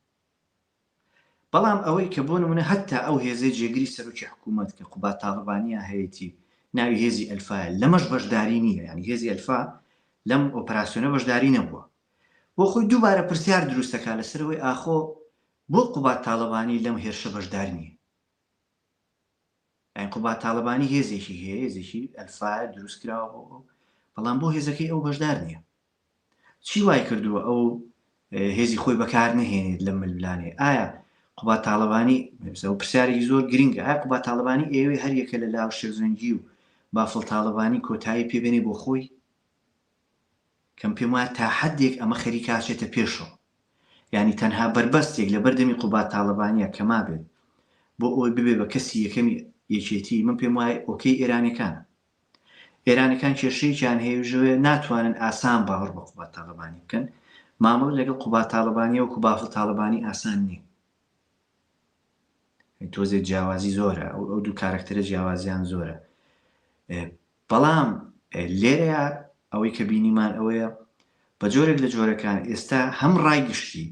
بەڵام ئەوەی کە بۆ نمونە هەتا ئەو هێزەی جێگری سەرۆکی حکوومەت کە قوباد تاڵەبانیە هەیەتی ناوی هێزی ئەلفایە لەمەش بەشداری نییە یعنی هێزی ئەلفا لەم ئۆپەراسیۆنە بەشداری نەبووە بۆ خۆی دووبارە پرسیار دروستەکە لەسەرەوەی ئاخۆ بۆ قوباد تاڵەبانی لەم هێرشە بەشدار نییە؟ یانی قوباد تاڵەبانی هێزێکی هەیە، هێزێکی ئەلفایە دروست کراوە بۆ ئەو، بەڵام بۆ هێزەکەی ئەو بەشدار نییە؟ چی وای کردووە ئەو هێزی خۆی بەکار نەهێنێت لەم ململانێ؟ ئایا قوباد تاڵەبانی ئەو پرسیارێکی زۆر گرنگە، ئایا قوباد تاڵەبانی ئەیەوێ هەر یەکە لە لاو شێخ جەنگی و بافڵ تاڵەبانی کۆتایی پێ بێنێ بۆ خۆی؟ کەم پێم وایە تا حەدێک ئەمە خەریکە ئەچێتە پێشەوە. یانی تەنها بەربەستێک لە بەردەمی قوباد تاڵەبانیە کە مابێت بۆ ئەوەی ببێ بە کەسی یەکەمی یەکێتی من پێم وایە okay ئێرانیەکانە. ئێرانیەکان کێشەیەکیان هەیە و ژەوەیە ناتوانن ئاسان باوەڕ بە قوباد تاڵەبانی بکەن. مامەڵە لەگەڵ قوباد تاڵەبانی وەکو بافڵ تاڵەبانی ئاسان نییە. تۆزێک جیاوازی زۆرە ئەو دوو کارەکتەرە جیاوازیان زۆرە. بەڵام لێرەیا ئەوەی کە بینیمان ئەوەیە بە جۆرێک لە جۆرەکان ئێستا هەم ڕای گشتی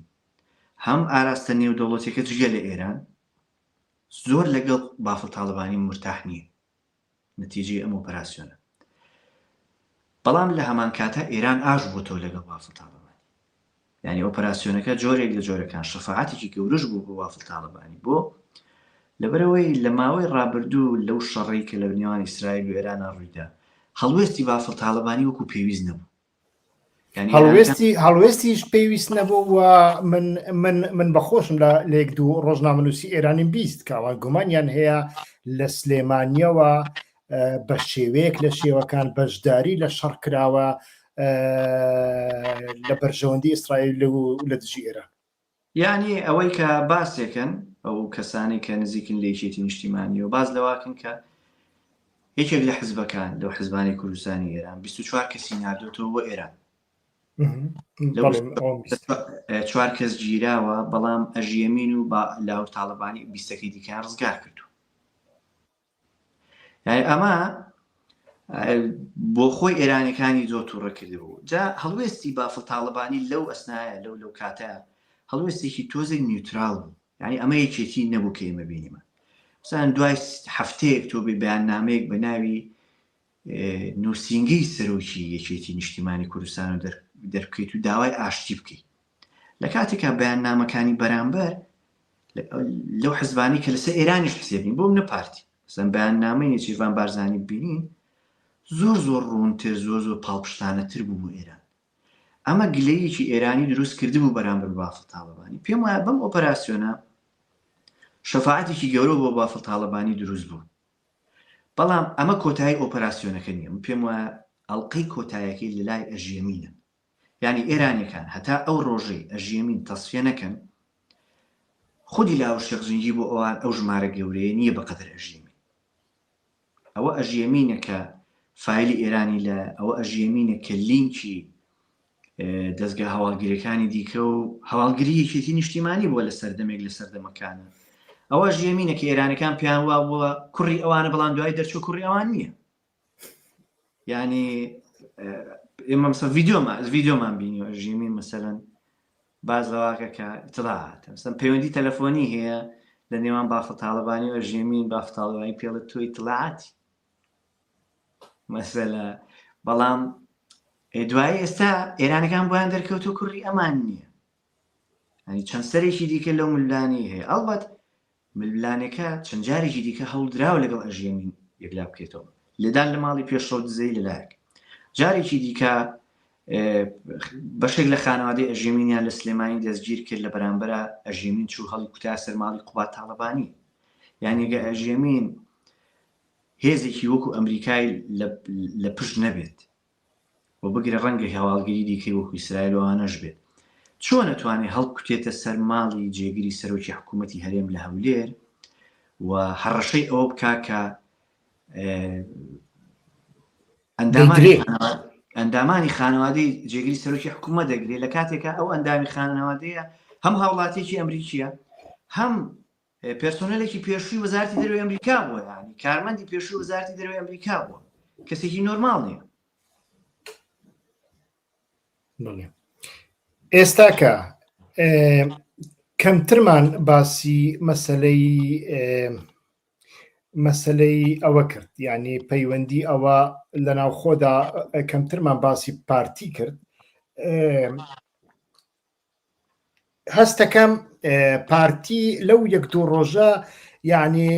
هەم ئاراستە نێودەوڵەتیەکە جگە لە ئێران زۆر لەگەڵ بافڵ تاڵەبانی مورتاح نییە نەتیجەی ئەم ئۆپەراسیۆنە. بەڵام لە هەمان کاتا ئێران ئاش بۆتەوە لەگەڵ بافڵ تاڵەبانی. یانی ئۆپەراسیۆنەکە جۆرێک لە جۆرەکان شەفاعەتێکی گەورەش بوو بۆ بافڵ تاڵەبانی بۆ لەبەرئەوەی لە ماوەی ڕابردوو لەو شەڕەی کە لە نێوان ئیسرائیل و ئێرانا ڕوویدا هەڵوێستی بافڵ تاڵەبانی وەکو پێویست نەبوو یانی هەڵوێستی هەڵوێستیش پێویست نەبوو و من من من بەخۆشم لە لێک دوو ڕۆژنامەنووسی ئێرانیم 20 کاوان گومانیان هەیە لە سلێمانیەوە بە شێوەیەک لە شێوەکان بەشداری لە شەڕ کراوە لە بەرژەوەندی ئیسرائیل و لە دژی ئێران. یانی ئەوەی کە باسێکن ئەو کەسانەی کە نزیکن لە یەکێتی نیشتیمانیەوە باس لەواکن کە یەکێک لە حزبەکان لەو حزبانی کوردستانی ئێران 24 کەسی ناردۆتەوە بۆ ئێران چوار کەس گیراوە بەڵام ئەژیەمین و با لاهور تاڵەبانی بیستەکەی دیکەیان ڕزگار کردو یعنی ئەمە بۆ خۆی ئێرانەکانی زۆر تووڕە کردبوو جا هەڵوێستی بافڵ تاڵەبانی لەو ئەسنایە لەو لەو کاتە هەڵوێستێکی تۆزێک neutral بوو یعنی ئەمە یەکێتی نەبوو کە ئێمە بینیمان مثلا دوای هەفتەیەک تۆ بێ بەیاننامەیەک بە ناوی نووسینگەی سەرۆکی یەکێتی نیشتیمانی کوردستان و دەربکەیت و داوای ئاشتی بکەیت لە کاتێکا بەیاننامەکانی بەرامبەر لەو حزبانی کە لەسەر ئێرانیش حسێب نین بۆ منە پارتی مەسەن بەیاننامەی نێچیرڤان بارزانی ببینین زۆر زۆر ڕوونتر زۆر زۆر پاڵپشتانەتر بوو بۆ ئێران ئەمە گلەیەکی ئێرانی دروست کردبوو بەرامبەر بافڵ تاڵەبانی پێم وایە بەم ئۆپەراسیۆنە شەفاعەتێکی گەورە بۆ بافڵ تاڵەبانی دروست بوو بەڵام ئەمە کۆتایی ئۆپەراسیۆنەکە نییە من پێم وایە ئەڵلقەی کۆتایەکەی لەلای ئەژیەمینە یانی ئێرانیەکان هەتا ئەو ڕۆژەی ئەژیەمین تەسفیە نەکەن خودی لاهور شێخ جەنگی بۆ ئەوان ئەو ژمارە گەورەیە نییە بەقەدەر ئەژیەمین. ئەوە ئەژیەمینە کە فایلی ئێرانی لە ئەوە ئەژیەمینە کە لینکی دەستگا هەواڵگریەکانی دیکە و هەواڵگری یەکێتی نیشتیمانی بووە لە سەردەمێک لە سەردەمەکانە ئەوە ژیەمینە کە ئێرانەکان پێیان وا بووە کوڕی ئەوانە بەڵام دوای دەرچوو کوڕی ئەوان نییە یعنی ئێمە مەسە ڤیددیۆمان ڤیددیۆمان بینیوە ژیمی مەسەەن باز لەواکە کە اطلاعات مەسەن پەیوەندی تەلەفۆنی هەیە لە نێوان بافڵ تاالبانی و ژێمین بافڵ تاالبانی پێڵێت تۆ اطلاعاتی مەسەلە بەڵام دوایی ئێستا ئێرانەکان بۆیان دەرکەوتو کوڕی ئەمان نییە ینی چەند سەرێکی دیکە لەو ملانی هەیە ئەڵبەت ململانێکە چەند جارێکی دیکە هەوڵدراوە لەگەڵ ئەژیەمین یەکلا بکرێتەوە. لێدان لە ماڵی پێشڕەو دزەیی لەلایەک. جارێکی دیکە بەشێک لە خانەوادەی ئەژیەمینیان لە سلێمانی دەستگیر کرد لە بەرامبەرا ئەژیەمین چوو هەڵی کوتا سەر ماڵی قوباد تاڵەبانی. یانی گە ئەژیەمین. هێزێکی وەکو ئەمریکای لە پشت نەبێت و بگرە ڕەنگە هەواڵگری دیکەی وەکو ئیسرائیل و ئەوانەش بێت، چۆن ئەتوانێ هەڵبکوتێتە سەر ماڵی جێگری سەرۆکی حکوومەتی هەرێم لە هەولێر و هەڕەشەی ئەوە بکا کە ئەندامانی خانەوادەی جێگری سەرۆکی حکوومەت دەگرێت لە کاتێکا ئەو ئەندامی خانەوادەیە هەم هاوڵاتیەکی ئەمریکیە هەم پێرسۆنێلێکی پێشووی وەزارەتی دەرەوەی ئەمریکا بووە یانی کارمەندی پێشووی وەزارەتی دەرەوەی ئەمریکا بووە کەسێکی نۆرماڵ نییە. بەڵێ ئێستاکە کەمترمان باسی مەسلەی مەسلەی ئەوە کرد یعنی پەیوەندی ئەوە لە ناوخۆدا کەمترمان باسی پارتی کرد هەستەکەم پارتی لەو یەک دوو ڕۆژە یعنی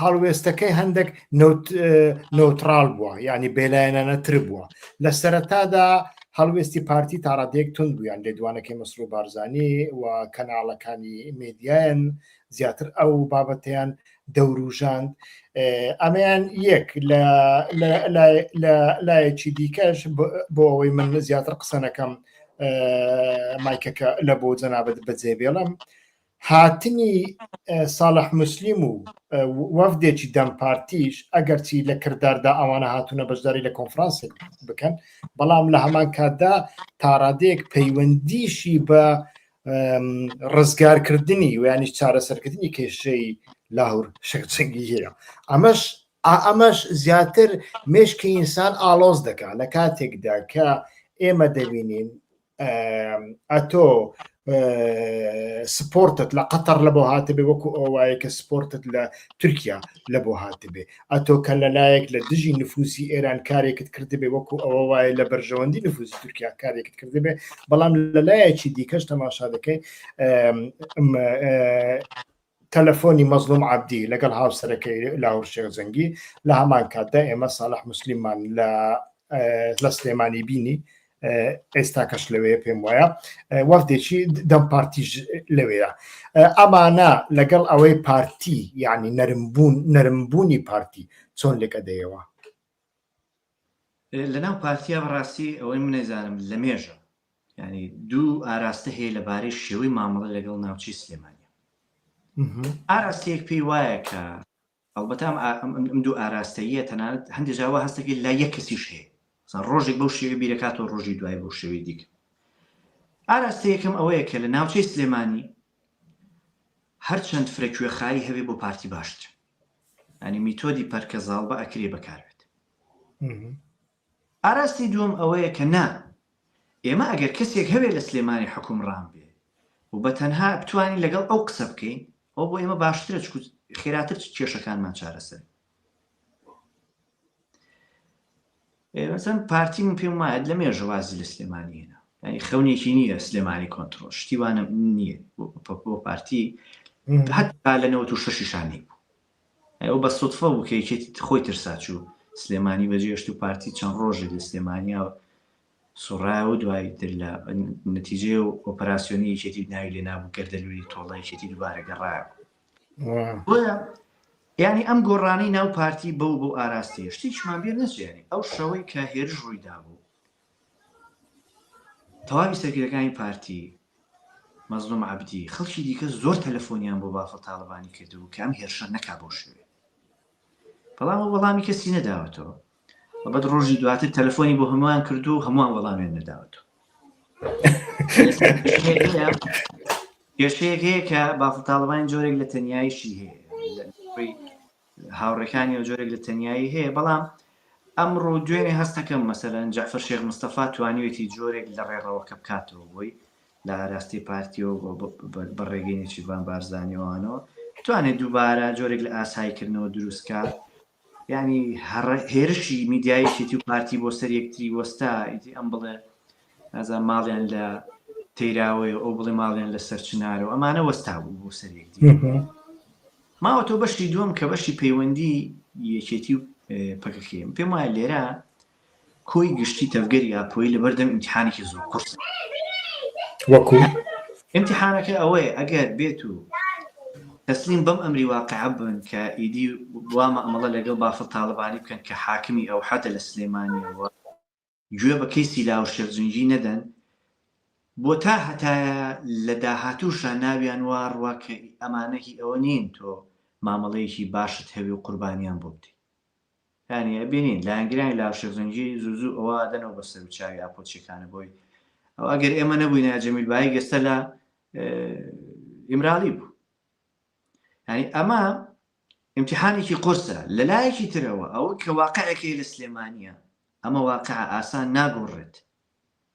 هەڵوێستەکەی هەندێک نۆترال بووە یعنی بێلایەنانە تر بووە لە سەرەتادا هەڵوێستی پارتی تاڕادەیەک تند بوویان لێدوانەکەی مەسرور بارزانی و کەناڵەکانی مێدیایان زیاتر ئەو بابەتیان دەوروژاند ئەمەیان یەک لە لایەکی دیکەش بۆ ئەوەی من زیاتر قسە نەکەم مایکەکە لە بۆ جەنابەت بەجێ بێڵم هاتنی ساڵح مسلیم و وەفدێکی دەم پارتیش ئەگەرچی لە کرداردا ئەوانە هاتوونە بەشداری لە کۆنفرانسێک بکەن بەڵام لە هەمان کاتدا تاڕادەیەک پەیوەندیشی بە ڕزگارکردنی ویانیش چارەسەرکردنی کێشەی لاهور شێخ جەنگی هەیە ئەمەش ئەمەش زیاتر مێشکی ئینسان ئاڵۆز دەکات لە کاتێکدا کە ئێمە دەبینین ئەتۆ support ت لە قەتەر لە بۆ هاتبێ وەکو ئەوایە کە support ت لە تورکیا لە بۆ هاتبێ ئەتۆ کە لەلایەک لە دژی نفوزی ئێران کارێکت کردبێ وەکو ئەوە وایە لە بەرژەوەندی نفوزی تورکیا کارێکت کردبێ بەڵام لەلایەکی دیکەش تەماشا دەکەی تەلەفۆنی مەزلوم عەبدی لەگەڵ هاوسەرەکەی لاهور شێخ جەنگی لە هەمان کاتدا ئێمە ساڵح مسلیممان لە لە سلێمانی بینی ئێستا کەش لەوەیە پێم وایە وەفدێکی دەم پارتیش لەوەیە ئەمانە لەگەڵ ئەوەی پارتی یعنی نەرمبوون نەرمبوونی پارتی چۆن لێکەدەیەوە لەناو پارتیا بەڕاستی ئەوەی من نەیزانم لە مێژە یعنی دوو ئاراستە هەیە لەبارەی شێوەی مامەڵە لەگەڵ ناوچەی سلێمانیا ئاراستەیەک پێی وایە کە ئەڵبەتە ئەم ئەم دوو ئاراستەییە تەنانەت هەندێک جار وا هەستەکەی لای یەک کەسیش هەیە مثلا ڕۆژێک بەو شێوەیە بیرەکاتەوە ڕۆژی دوای بەو شێوەی دیکە ئاراستە یەکەم ئەوەیە کە لە ناوچەی سلێمانی هەرچەند فرە کوێخایی هەبێ بۆ پارتی باشتر ینی میتۆدی پەرکە زاڵبە ئەکرێ بەکاربێت ئاراستی دووەم ئەوەیە کە نا، ئێمە ئەگەر کەسێک هەبێت لە سلێمانی حوکمڕان بێ و بە تەنها بتوانین لەگەڵ ئەو قسە بکەین، ئەوە بۆ ئێمە باشترە چونکو خێراتر کێشەکانمان چارەسەر مەسەن پارتی من پێم وایە لە مێژە وازی لە سلێمانی هێنا ینی خەونێکی نییە سلێمانی کۆنتترۆل شتی وانە نییە بۆ پارتی هەتا لە 96 شانی بوو ئەوە بە سوتفە بوو کە یەکێتی خۆی ترسا چوو سلێمانی بەجێشت و پارتی چەند ڕۆژێک لە سلێمانیا سوڕایەوە دوای تر لە نەتیجەی و ئۆپەراسیۆنی یەکێتی ناوی لێ نابوو گەردەلوولی تۆڵە یەکێتی دووبارە گەڕایەوە بۆیە یعنی ئەم گۆڕانەی ناو پارتی بەو بۆ ئاراستەیە شتێکیشمان بیر نەچێ یعنی ئەو شەوەی کە هێرش ڕووی دابوو تەواوی سەرکردەکانی پارتی مەزڵوم عەبدی، خەڵکی دیکە زۆر تەلەفۆنیان بۆ بافڵ تاڵەبانی کردبوو کە ئەم هێرشە نەکا بەو شێوەیە. بەڵام ئەو وەڵامی کەسی نەداوەتەوە. ئەڵبەت ڕۆژی دواتر تەلەفۆنی بۆ هەمووان کردو و هەمووان وەڵامیان نەداوەتەوە. کێشەیەک هەیە کە بافڵ تاڵەبانی جۆرێک لە تەنیاییشی هەیە. هاوڕێکانی و جۆرێک لە تەنیایی هەیە بەڵام ئەمڕۆ دوێنێ هەستەکەم مەسەلەن جەعفەر شێخ مستەفا توانیوێتی جۆرێک لە ڕێڕەوەکە بکاتەوە بۆی لە ئاراستەی پارتیەوە بە ڕێگەی نێچیرڤان بارزانیەوانەوە توانێت دووبارە جۆرێک لە ئاساییکردنەوە دروستکات یعنی هێرشی میدیایی یەکێتی و پارتی بۆ سەر یەکتری وەستا ئیدی ئەم بڵێ نازانم ماڵیان لە تەیراوەیە ئەو بڵێ ماڵیان لە سەرچنارە و ئەمانە وەستا بوو بۆ سەر یەکدی ماوەتەوە بەشی دووەم کە بەشی پەیوەندی یەکێتی و پەکەکەیە. من پێم وایە لێرە کۆی گشتی تەڤگەری ئاپۆیی لەبەردەم ئیمتیحانێکی زۆر قورسە. وەکو؟ ئیمتیحانەکە ئەوەیە ئەگەر بێت و. تەسلیم بەم ئەمری واقعە بن کە ئیدی وا مامەڵە لەگەڵ بافڵ تاڵەبانی بکەن کە حاکمی ئەوحەدە لە سلێمانیەوە گوێ بە کەیسی لاوە شێخ جەنگی نەدەن بۆ تا هەتایە لە داهاتووشا ناویان وا ڕوا کە ئەمانە هی ئەوە نین تۆ مامەڵەیەکی باشت هەبێ و قوربانیان بۆ بدەی. یانی ئەبینین لایەنگرانی لاوە شێخ جەنگی زوو زوو ئەوە ئەدەنەوە بە سەر و چاوی ئاپۆچیەکانە بۆی ئەو ئەگەر ئێمە نەبووینە جەمیل بایک ئێستا لە ئیمرالی بوو. یانی ئەمە ئیمتیحانێکی قورسە لە لایەکی ترەوە ئەوە کە واقعێکی لە سلێمانیە ئەمە واقع ئاسان ناگۆڕێت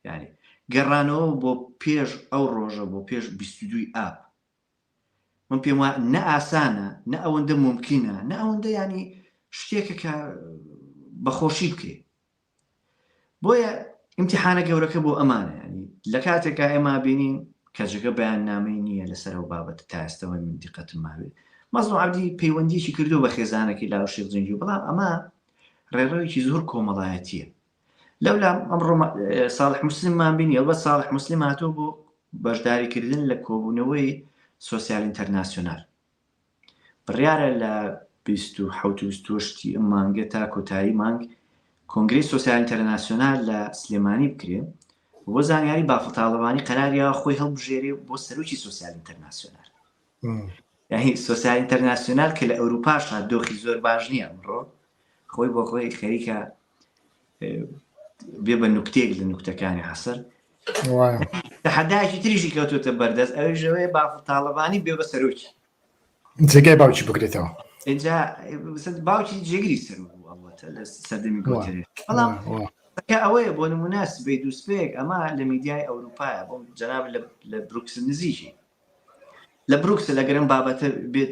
یعنی گەڕانەوە بۆ پێش ئەو ڕۆژە بۆ پێش 22 ئاب من پێم وایە نە ئاسانە نە ئەوەندە مومکینە نە ئەوەندە ینی شتێکە کە بەخۆشی بکرێ بۆیە ئیمتیحانە گەورەکە بۆ ئەمانە ینی لە کاتێکا ئێمە بینین کەجەکە بەیاننامەی نییە لەسەر ئەو بابەتە تا ئێستەوە من دیقەتم ماوێت مەزڵوم عەبدی پەیوەندیەکی کردو بە خێزانەکەی لاو شێخ جەنگی بەڵام ئەمە ڕێڕەوێکی زۆر کۆمەڵایەتیە لەولا ئەمڕۆ ساڵح مسلمان بینی ئەڵبەت ساڵح مسلم هاتووە بۆ بەشداریکردن لە کۆبوونەوەی سۆسیال ئینتەرناسیۆنال بڕیارە لە 27 و 28 ئەم مانگە تا کۆتایی مانگ کۆنگرەی سۆسیال ئینتەرناسیۆنال لە سلێمانی بکرێ بۆ زانیاری بافڵ تاڵەبانی قەراریاوە خۆی هەڵبژێرێ بۆ سەرۆکی سۆسیال ئینتەرناسیۆنال یعنی سۆسیال ئینتەرناسیۆنال کە لە ئەوروپاشا دۆخی زۆر باش نییە ئەمڕۆ خۆی بۆ خۆی خەریکە بێ بە نوکتێک لە نوکتەکانی عسر تەحەدایەکی تریشی کەوتوتە بەردەست ئەویش ئەوەیە بافڵ تاڵەبانی بێ بە سەرۆکی جێگای باوکی بگرێتەوە اینجا باوکی جێگری سەرۆک بوو ئەڵبەتە لە سەردەمی گۆترێ بەڵام کە ئەوەیە بۆ نمونە سبەی دووسپێک ئەمە لە میدیای ئەوروپایە بۆ جەناب لە بروکسل نزیکی لە بروکسل ئەگەر ئەم بابەتە بێت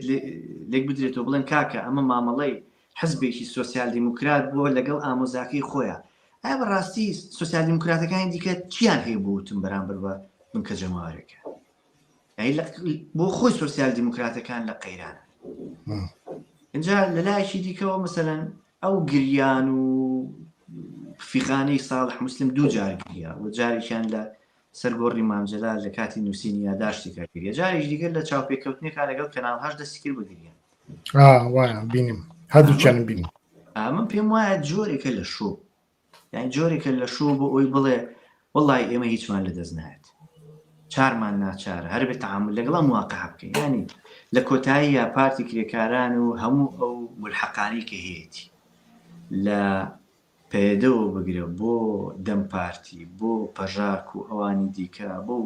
لێک بدرێتەوە بڵێن کاکە ئەمە مامەڵەی حزبێکی سۆسیال دیموکرات بووە لەگەڵ ئامۆزاکەی خۆیان ئایا بەڕاستی سۆسیال دیموکراتەکانی دیکە چیان هەیە بۆ وتن بەرامبەر بە بنکە جەماوەرەکە بۆ خۆی سۆسیال دیموکراتەکان لە قەیران اینجا لەلایەکی دیکەوە مەسەلەن ئەو گریان و فیغانەی ساڵح مسلم دوو جار گریا و جارێکیان لە سەر گۆڕی مام جەلال لە کاتی نووسینی یاداشتێکا گریا جارێکی دیکە لە چاوپێکەوتنێکا لەگەڵ کەناڵ هەشت دەستی کرد بە گریان. ئا وایە بینیم هەردووکیانم بینی. ئا من پێم وایە جۆرێکە لە شۆ یانی جۆرێکە لە شۆ بۆ ئەوی بڵێ وەڵی ئێمە هیچمان لە دەست نایەت چارمان ناچارە هەر بێت تعامل لەگەڵ ئەم واقع بکەین ینی لە کۆتاییە پارتی کرێکاران و هەموو ئەو ملحقانی کە هەیەتی لە پەیەدەوە بگرە بۆ دەم پارتی، بۆ پەژاک و ئەوانی دیکە، بۆ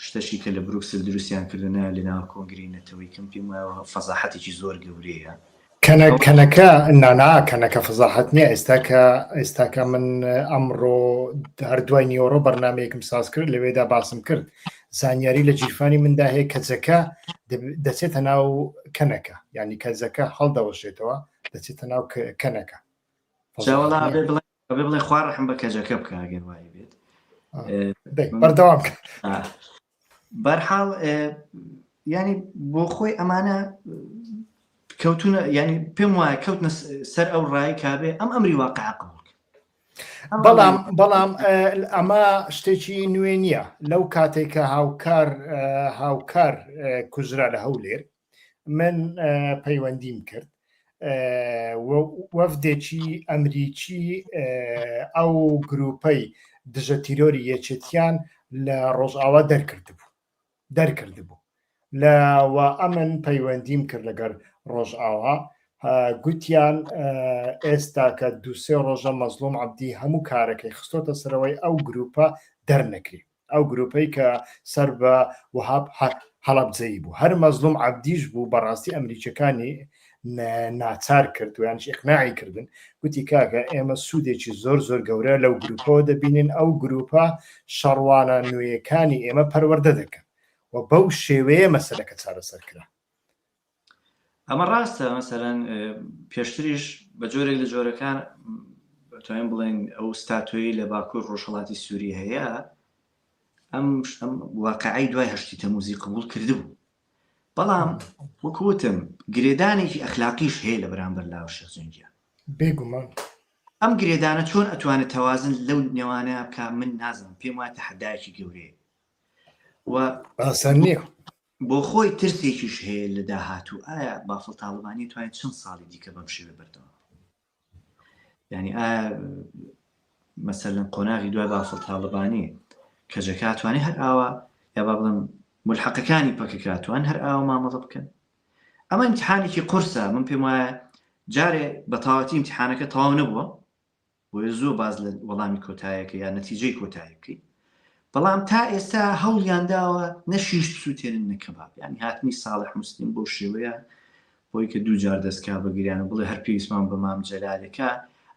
شتەشی کە لە بروکسل دروستیان کردو نایان لە ناو کۆنگرەی نەتەوەی کەم پێم وایە فەزاحەتێکی زۆر گەورەیە. کەنە کەنەکە نانا کەنەکە فەزاحەت نییە ئێستا کە ئێستاکە من ئەمڕۆ هەر دوای نیۆڕۆ بەرنمەیەکم ساز کرد لەوێدا باسم کرد زانیاری لە گیرفانی مندا هەیە کەجەکە دەچێتە ناو کەنەکە یعنی کەجەکە هەڵدەوەشێتەوە دەچێتە ناو کەنەکە جاوەڵا ئەبێ بڵێ ئەبێ بڵێ خوا ڕەحم بە کەجەکە بکە ئەگەر وای بێت بەردەوام بەرحاڵ ینی بۆ خۆی ئەمانە کەوتونە ینی پێم وایە کەوتنە سەر ئەو ڕای کابێ ئەم ئەمری واقع قبول بەڵام بەڵام ئەمە شتێکی نوێ نییە لەو کاتێک کە هاوکار هاوکار کوژرا لە هەولێر من پەیوەندیم کرد وەفدێکی ئەمریکی ئەو گروپەی دژە تیرۆری یەکێتیان لە ڕۆژئاوا دەرکردبوو دەرکردبوو لە و ئەمن پەیوەندیم کرد لەگەر ڕۆژئاوا گوتیان ئێستا کە دوسێ ڕۆژە مەزلوم عەبدی هەموو کارەکەی خستۆتە سەرەوەی ئەو گروپە دەرنەکرێ ئەو گروپەی کە سەر بە وەهاب هەڵەبجەیی بوو هەر مەزلوم عەبدیش بوو بەڕاستی ئەمریکیەکانی ناچار کرد و یانش ئیقناعی کردن گوتی کاکە ئێمە سوودێکی زۆر زۆر گەورە لەو گروپەوە دەبینین ئەو گروپە شەڕوانە نوێیەکانی ئێمە پەروەردە دەکەن و بەو شێوەیە مەسەلەکە چارەسەر کرا. ئەمە ڕاستە مەسەلەن پێشتریش بە جۆرێک لە جۆرەکان توانین بڵێن ئەو ستاتۆی لە باکوور ڕۆژهڵاتی سووری هەیە ئەم ئەم واقعی دوای هەشتی تەموزی قبول کردبوو بەڵام وەکوتم گرێدانێکی ئەخلاقیش هەیە لە بەرامبەر لاوە شێخ جەنگیان بێگومان ئەم گرێدانە چۆن ئەتوانێت تەوازن لەو نێوانە بکە من نازانم پێم وایە تەحەدایەکی گەورەیە و ئاسان نییە. بۆ خۆی ترسێکیش هەیە لە داهاتوو ئایا بافڵ تاڵەبانی توانێت چەند ساڵی دیکە بەم شێوە بەردەوام یعنی ئایا مەسەلەن قۆناغی دوای بافڵ تاڵەبانی کەجەکە توانێت هەر ئاوا یا با بڵێم ملحقەکانی پەکەکە توان هەر ئاوا مامەڵە بکەن ئەمە امتحانێکی قورسە من پێم وایە جارێ بە تەواوەتی امتحانەکە تەواو نەبووە بۆیە زووە باس لە وەڵامی کۆتایەکە یا نەتیجەی کۆتایی بکەیت بەڵام تا ئێستا هەوڵیان داوە نە شیش بسووتێنن نە کەباب یعنی هاتنی ساڵح مسلیم بۆ شێوەیە بۆی کە دوو جار دەستکا بە گریان و بڵێ هەر پێویستمان بە مام جەلالێکە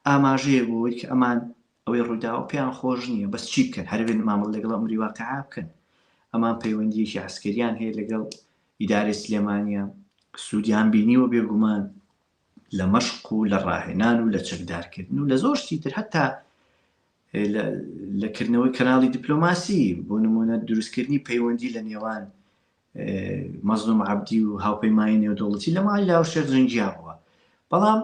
ئاماژەیە بۆ ئەوەی کە ئەمان ئەوەی ڕوویداوە پێیان خۆش نییە بەس چی بکەن هەر بێن مامەڵە لەگەڵ ئەمری واقعا بکەن ئەمان پەیوەندیەکی عسکەریان هەیە لەگەڵ ئیدارەی سلێمانیە سوودیان بینیوە بێگومان لە مەشق و لە ڕاهێنان و لە چەکدارکردن و لە زۆر شتی تر هەتا لە کردنەوەی کەناڵی دیپلۆماسی بۆ نمونە دروستکردنی پەیوەندی لە نێوان مەزلوم عەبدی و هاوپەیمانی نێودەوڵەتی لە ماڵی لاهور شێخ جەنگیا بووە بەڵام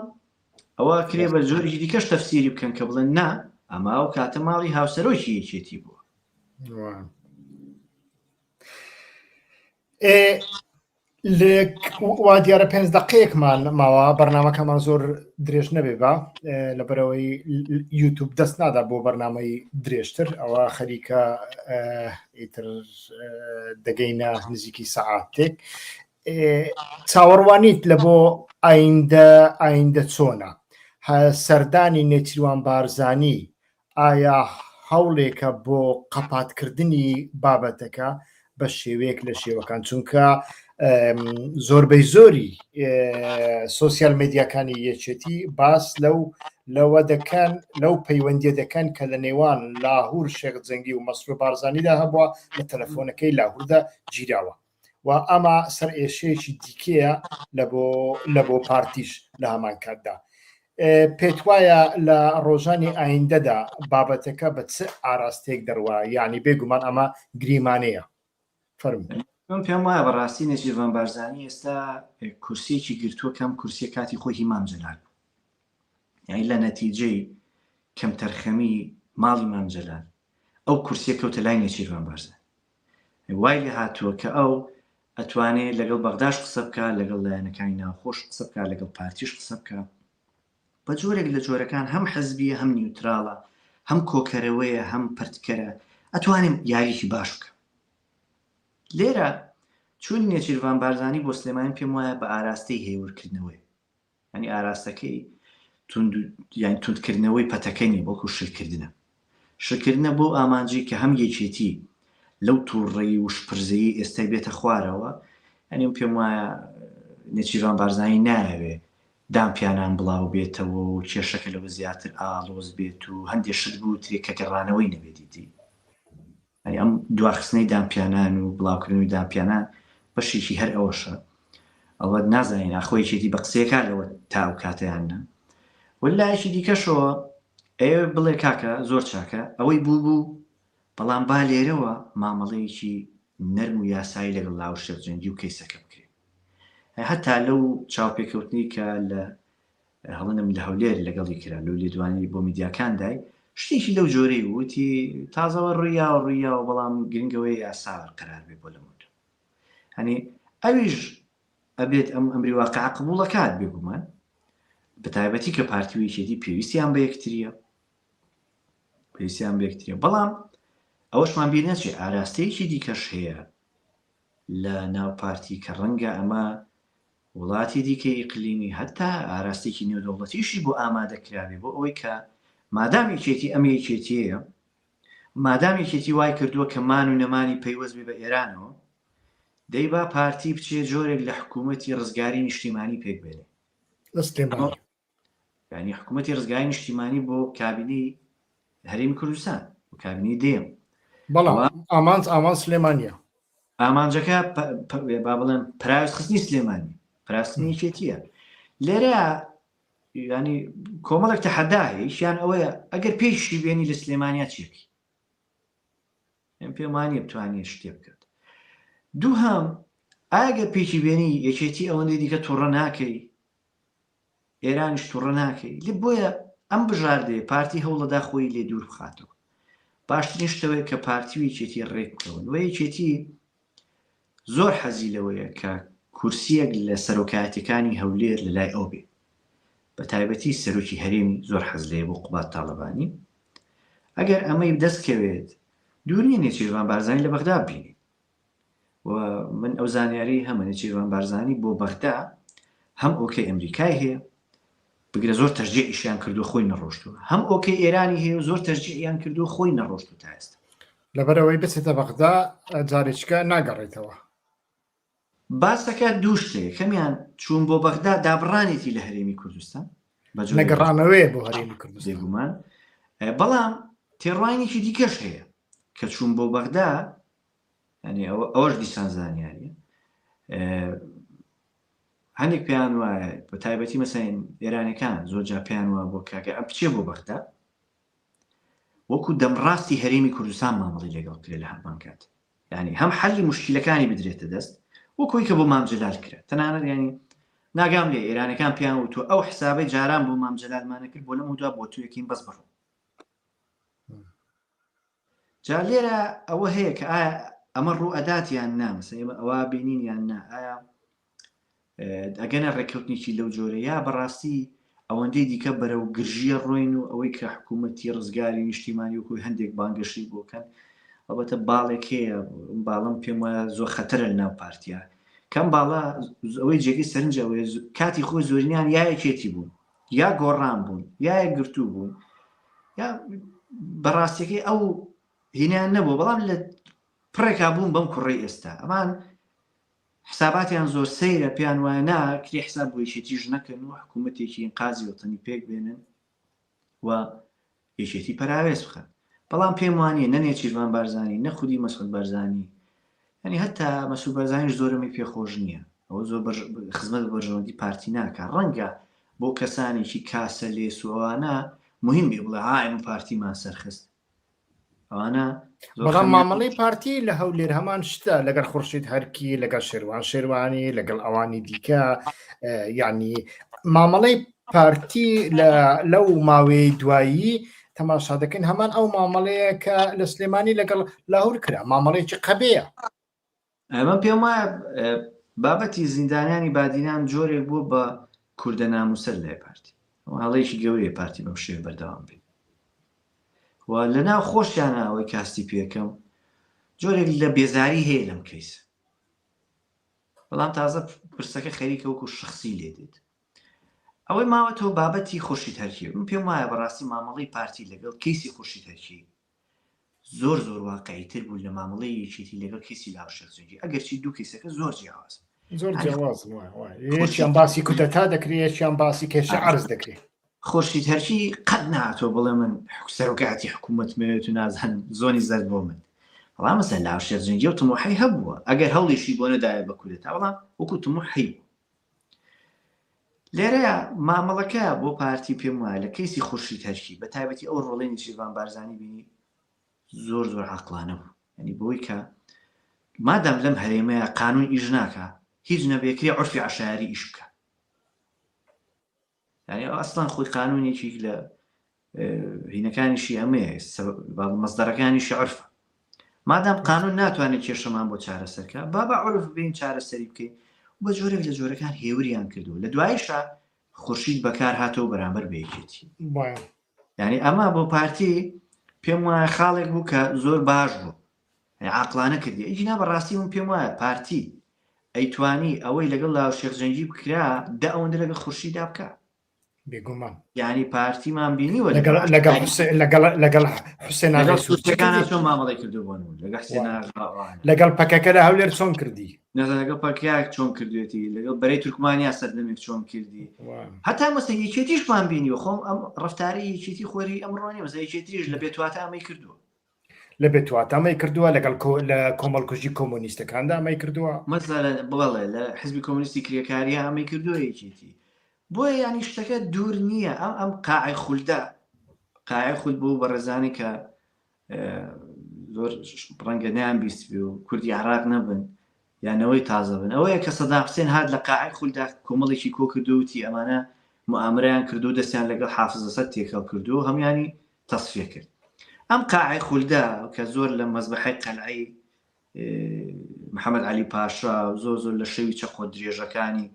ئەوە کرێ بە جۆرێکی دیکەش تەفسیری بکەن کە بڵێن نا ئەمە ئەو کاتە ماڵی هاوسەرۆکی یەکێتی بووە. وا دیارە پێنج دقەیەکمان ماوە بەرنمەکەمان زۆر درێژ نەبێ بە لەبەرەوەی یوتوب دەست نادا بۆ بەرنمەی درێژتر ئەوە خەریکە ئیتر دەگەینە نزیکی سەعاتێک چاوەڕوانیت لە بۆ ئایندە ئایندە چۆنە سەردانی نێچیروان بارزانی ئایا هەوڵێکە بۆ قەپاتکردنی بابەتەکە بە شێوەیەک لە شێوەکان چونکە زۆربەی زۆری سۆسیال میدیاکانی یەکێتی باس لەو لەوە دەکەن لەو پەیوەندیە دەکەن کە لە نێوان لاهور شێخ جەنگی و مەسرور بارزانیدا هەبووە لە تەلەفۆنەکەی لاهوردا گیراوە و ئەمە سەر ئێشەیەکی دیکەیە لە بۆ لە بۆ پارتیش لە هەمان کاتدا پێت وایە لە ڕۆژانی ئایندەدا بابەتەکە بە چ ئاراستەیەک دەڕوا یعنی بێگومان ئەمە گریمانەیە فەرموو. من پێم وایە بەڕاستی نێچیرڤان بارزانی ئێستا کورسیەکی گرتووە کەم کورسیە کاتی خۆی هی مام جەلال بوو یعنی لە نەتیجەی کەمتەرخەمی ماڵی مام جەلال ئەو کورسیە کەوتە لای نێچیرڤان بارزانی وای لێ هاتووە کە ئەو ئەتوانێ لەگەڵ بەغداش قسە بکا، لەگەڵ لایەنەکانی ناوخۆش قسە بکا، لەگەڵ پارتیش قسە بکا. بە جۆرێک لە جۆرەکان هەم حزبیە هەم نیوتراڵە، هەم کۆکەرەوەیە هەم پرتکەرە، ئەتوانێ یاریی باش بکا. لێرە چوونی نێچیرڤان بارزانی بۆ سلێمانی پێم وایە بە ئاراستەی هێورکردنەوەیە. یانی ئاراستەکەی توند یان توندکردنەوەی پەتەکە نیە بەڵکو شلکردنە. شلکردنە بەو ئامانجەی کە هەم یەکێتی لەو توڕەیی و شپرزەیی ئێستای بێتە خوارەوە، یانی من پێم وایە نێچیرڤان بارزانی نایەوێ دان پیانان بڵاو بێتەوە و کێشەکە لەوە زیاتر ئاڵۆز بێت و هەندێ شت بوترێ کە گەڕانەوەی نەبێت ئیدی. یانی ئەم دواخستنەی دانپیانان و بڵاوکردنەوەی دانپیانان بەشێکی هەر ئەوەشە. ئەڵبەت نازانین ئاخۆ یەکێتی بە قسەیەکا لەوە تا ئەو کاتە یان نا. وە لایەکی دیکەشەوە ئەیەوێ بڵێ کاکە زۆر چاکە ئەوەی بوو بوو بەڵام با لێرەوە مامەڵەیەکی نەرم و یاسایی لەگەڵ لاوە شێخ جەنگی و کەیسەکە بکرێ. هەتا لەو چاوپێکەوتنەی کە لە هەڵەنەم لە هەولێر لەگەڵی کرا لەو لێدوانەی بۆ میدیاکان دای شتێکی لەو جۆرەی بوو وتی تازەوە ڕوویاوە ڕوویاوە بەڵام گرنگەوەی یاسا بەرقەرار بێ بۆ لەمەودوا هەنی ئەویش ئەبێت ئەم ئەمری واقع قبوڵەکات بێگومان بەتایبەتی کە پارتی و یەکێتی پێویستیان بە یەکتریە پێویستیان بە یەکتریە بەڵام ئەوەشمان بیر نەچێ ئاراستەیەکی دیکەش هەیە لە ناو پارتی کە ڕەنگە ئەمە وڵاتی دیکەی ئیقلیمی هەتا ئاراستەیەکی نێودەوڵەتیشی بۆ ئامادە کرابێ بۆ ئەوەی کە مادام یەکێتی ئەم یەکێتیەیە، مادام یەکێتی وای کردووە کە مان و نەمانی پەیوەست بێ بە ئێرانەوە، دەی با پارتی بچێ جۆرێک لە حکوومەتی ڕزگاری نیشتیمانی پێک بێنێ. لە سلێمانی. یانی حکوومەتی ڕزگاری نیشتیمانی بۆ کابینەی هەرێمی کوردستان بۆ کابینەی دێم. بەڵام ئامانج ئامانج سلێمانیە. ئامانجەکە با بڵێم پەراوێزخستنی سلێمانی پەراوێزخستنی یەکێتیە لێرە ینی کۆمەڵێک تەحەدا هەیە یان ئەوەیە ئەگەر پێشی بێنی لە سلێمانیا چیەکەی ئەم پێم وانیە بتوانێت شتێ بکات دووهەم ئاگەر پێکی بێنی یەکێتی ئەوەندەی دیکە تووڕە ناکەی ئێرانیش توڕە ناکەی لێ بۆیە ئەم بژاردەیە پارتی هەوڵەدا خۆی لێ دوور بخاتەوە باشترین شتەوەیە کە پارتی و یەکێتی ڕێک بکەون و یەکێتی زۆر حەزی لەوەیە کە کورسیەک لە سەرۆکایەتیەکانی هەولێر لە لای ئەو بێ بە تایبەتی سەرۆکی هەرێمی زۆر حەز لێیە بۆ قوباد تاڵەبانی ئەگەر ئەمەی دەست کەوێت دوور نیە نێچیرڤان بارزانی لە بەغدا ببینین و من ئەو زانیاری هەمە نێچیرڤان بارزانی بۆ بەغدا هەم okay ئەمریکای هەیە بگرە زۆر تەشجیعیشیان کردو خۆی نەڕۆشتووە هەم okay ئێرانی هەیە و زۆر تەشجیعیان کردو خۆی نەڕۆشتو تا ئێستا لەبەرئەوەی بچێتە بەغدا جارێکیکە ناگەڕێتەوە. باسەکە دوو شتە یەکەمیان چوون بۆ بەغدا دابڕانێتی لە هەرێمی کوردستان نەگەڕانەوەیە بۆ هەرێمی کوردستان بێگومان بەڵام تێڕوانینێکی دیکەش هەیە کە چوون بۆ بەغدا ینی ئەوەش دیسان زانیاریە هەندێک پێیان وایە بە تایبەتی مەسەین ئێرانەکان زۆر جا پێیان وە بۆ کاگە ئەم بچێ بۆ بەغدا وەکو دەمڕاستی هەرێمی کوردستان مامەڵی لەگەڵ بکرێت لە هەمان کات یعنی هەم حەلی مشکلەکانی بدرێتە دەست وەکوی کە بۆ مام جەلال کرا تەنانەت ینی ناگام لێ ئێرانەکان پێیان وتووە ئەو حسابەی جاران بۆ مام جەلالمانە کرد بۆ لەم دوا بۆ تویەکەین بەس بڕۆ جا لێرە ئەوە هەیە کە ئایا ئەمە ڕوو ئەدات یان نا مەسە ئێمە ئەوە بینین یان نا ئایا ئەگەنە ڕێککەوتنێکی لەو جۆرە یا بەڕاستی ئەوەندەی دیکە بەرەو گرژییە ڕۆین و ئەوەی کە حکوومەتی ڕزگاری نیشتیمانی وەکوی هەندێک بانگەشەی بۆ کەن ئەڵبەتە باڵێک هەیە باڵم پێم وایە زۆر خەتەرە لەناو پارتیا کەم باڵا ئەوەی جێگەی سەرنج ئەوەیە کاتی خۆی زۆرینیان یا یەکێتی بوون یا گۆڕان بوون یا یەکگرتوو بوون یا بەڕاستیەکەی ئەو هینیان نەبوو بەڵام لە پڕێکا بوون بەم کوڕەی ئێستا ئەمان حساباتیان زۆر سەیرە پێیان وایە نا کرێ حساب بۆ یەکێتیش نەکەن و حکوومەتێکی ئینقازی وەتەنی پێک بێنن و یەکێتی پەراوێز بخەن بەڵام پێم وانە نە نێچیرڤان بارزانی نە خودی مەسعود بارزانی یعنی هەتا مەسعود بارزانیش زۆرەمی پێخۆش نییە ئەوە زۆر خزمەت بە بەرژەوەندی پارتی ناکە ڕەنگە بۆ کەسانێکی کاسە لێس و ئەوانە مهم بێ بڵێ ها ئێمە پارتیمان سەرخست ئەوانە بەڵام مامەڵەی پارتی لە هەولێر هەمان شتە لەگەڵ خورشید هەرکی لەگەڵ شێروان شێروانی لەگەڵ ئەوانی دیکە یعنی مامەڵەی پارتی لە لەو ماوەیە دوایی تەماشا دەکەن هەمان ئەو مامەڵەیە کە لە سلێمانی لەگەڵ لاهور کرا مامەڵەیەکی قەبەیە. ئەمە پێم وایە بابەتی زیندانیانی بادینان جۆرێک بووە بە کوردە ناموسەر لای پارتی هەڵەیەکی گەورەیە پارتی بەم شێوە بەردەوام بێت و لە ناو خۆشیانە ئەوەی کاستی پێکەم جۆرێک لە بێزاری هەیە لەم کەیس بەڵام تازە پرسەکە خەریکە وەکو شخصی لێ دێت ئەوەی ماوەتەوە بابەتی خورشید هەرکی من پێم وایە بەڕاستی مامەڵەی پارتی لەگەڵ کەیسی خورشید هەرکی زۆر زۆر واقعی تر بوو لە مامەڵەی یەکێتی لەگەڵ کەیسی لاهور شێخ جەنگی ئەگەرچی دوو کەیسەکە زۆر جیاوازن زۆر جیاوازن یەکیان باسی کودەتا دەکرێت یەکیان باسی کێشە عەرز دەکرێت خورشید هەرکی قەت نهاتوە بڵێ من سەرۆکایەتی حکوومەتمەوێت و نازانم زۆنی زەرد بۆ من بەڵام مەسەلەن لاهور شێخ جەنگی و تموحی هەبووە ئەگەر هەوڵیشی بۆ نەدایە بە کودەتا بەڵام وەکو تموحی بوو لێرەیا مامەڵەکە بۆ پارتی پێم وایە لە کەیسی خورشید هەرکی بە تایبەتی ئەو ڕۆڵەی نێچیرڤان بارزانی بینی زۆر زۆر عەقڵانە بوو یعنی بۆی کە مادام لەم هەرێمەیە قانون ئیش ناکا هیچ نەبێ کرێ عورفی عەشایەری ئیش بکە یعنی ئەسڵەن خۆی قانونێکی لە هینەکانیشی ئەمەیە مەزدەرەکانیشی عرفە مادام قانون ناتوانێت کێشەمان بۆ چارەسەرکە با بە عرف بین چارەسەری بکەین بە جۆرێک لە جۆرەکان هێوریان کردو لە دوایشا خورشید بەکار هاتەوە بەرامبەر بە یەکێتی یعنی ئەمە بۆ پارتی پێم وایە خاڵێک بوو کە زۆر باش بوو عقلانە کردی ئەگینا بەڕاستی من پێم وایە پارتی ئەیتوانی ئەوەی لەگەڵ لاو شێخ جەنگی بکرا دە ئەوەندە لەگەڵ خورشیدا بکە بێگومان یعنی پارتیمان بینیوە لەگەڵ لەگەڵ لەگەڵ لەگەڵ حوسێن لەگەڵ سوورەکان چۆن مامەڵەی کردو بۆن لەگەڵ حسێن لەگەڵ پەکەکە لە هەولێر چۆن کردی نەزان لەگەڵ پەکیاک چۆن کردوێتی لەگەڵ بەرەی تورکمانیا سەردەمێک چۆن کردی هەتا مەسە یەکێتیشمان بینیوە خۆم ئەم ڕفتاری یەکێتی خۆری ئەمڕۆ نیە مەسە یەکێتیش لە بێتواتە ئەمەی کردووە لە بێتواتە ئەمەی کردووە لەگەڵ لە کۆمەڵکوژی کۆمۆنیستەکاندا ئەمەی کردووە مەسەلەن بەڵێ لە حزبی کۆمۆنیستی کرێکاریە ئەمەی کردووە یەکێتی بۆیە یانی شتەکە دوور نییە ئەم ئەم قاعی خولدە قاعی خول بۆ بەڕێزانی کە زۆر ڕەنگە نیان بیست بێ و کوردی عراق نەبن یانەوەی تازە بن ئەوەیە کە سەدام حسێن هات لە قاعی خولدا کۆمەڵێکی کۆ کردووتی ئەمانە مؤامرەیان کردو دەستیان لەگەڵ حافز ئەسەد تێکەڵ کردو هەمویانی تەسفیە کرد. ئەم قاعەی خولدە کە زۆر لە مەزبەحەی قەلعەی محەممەد علی پاشا زۆر زۆر لە شەوی چەقۆ درێژەکانی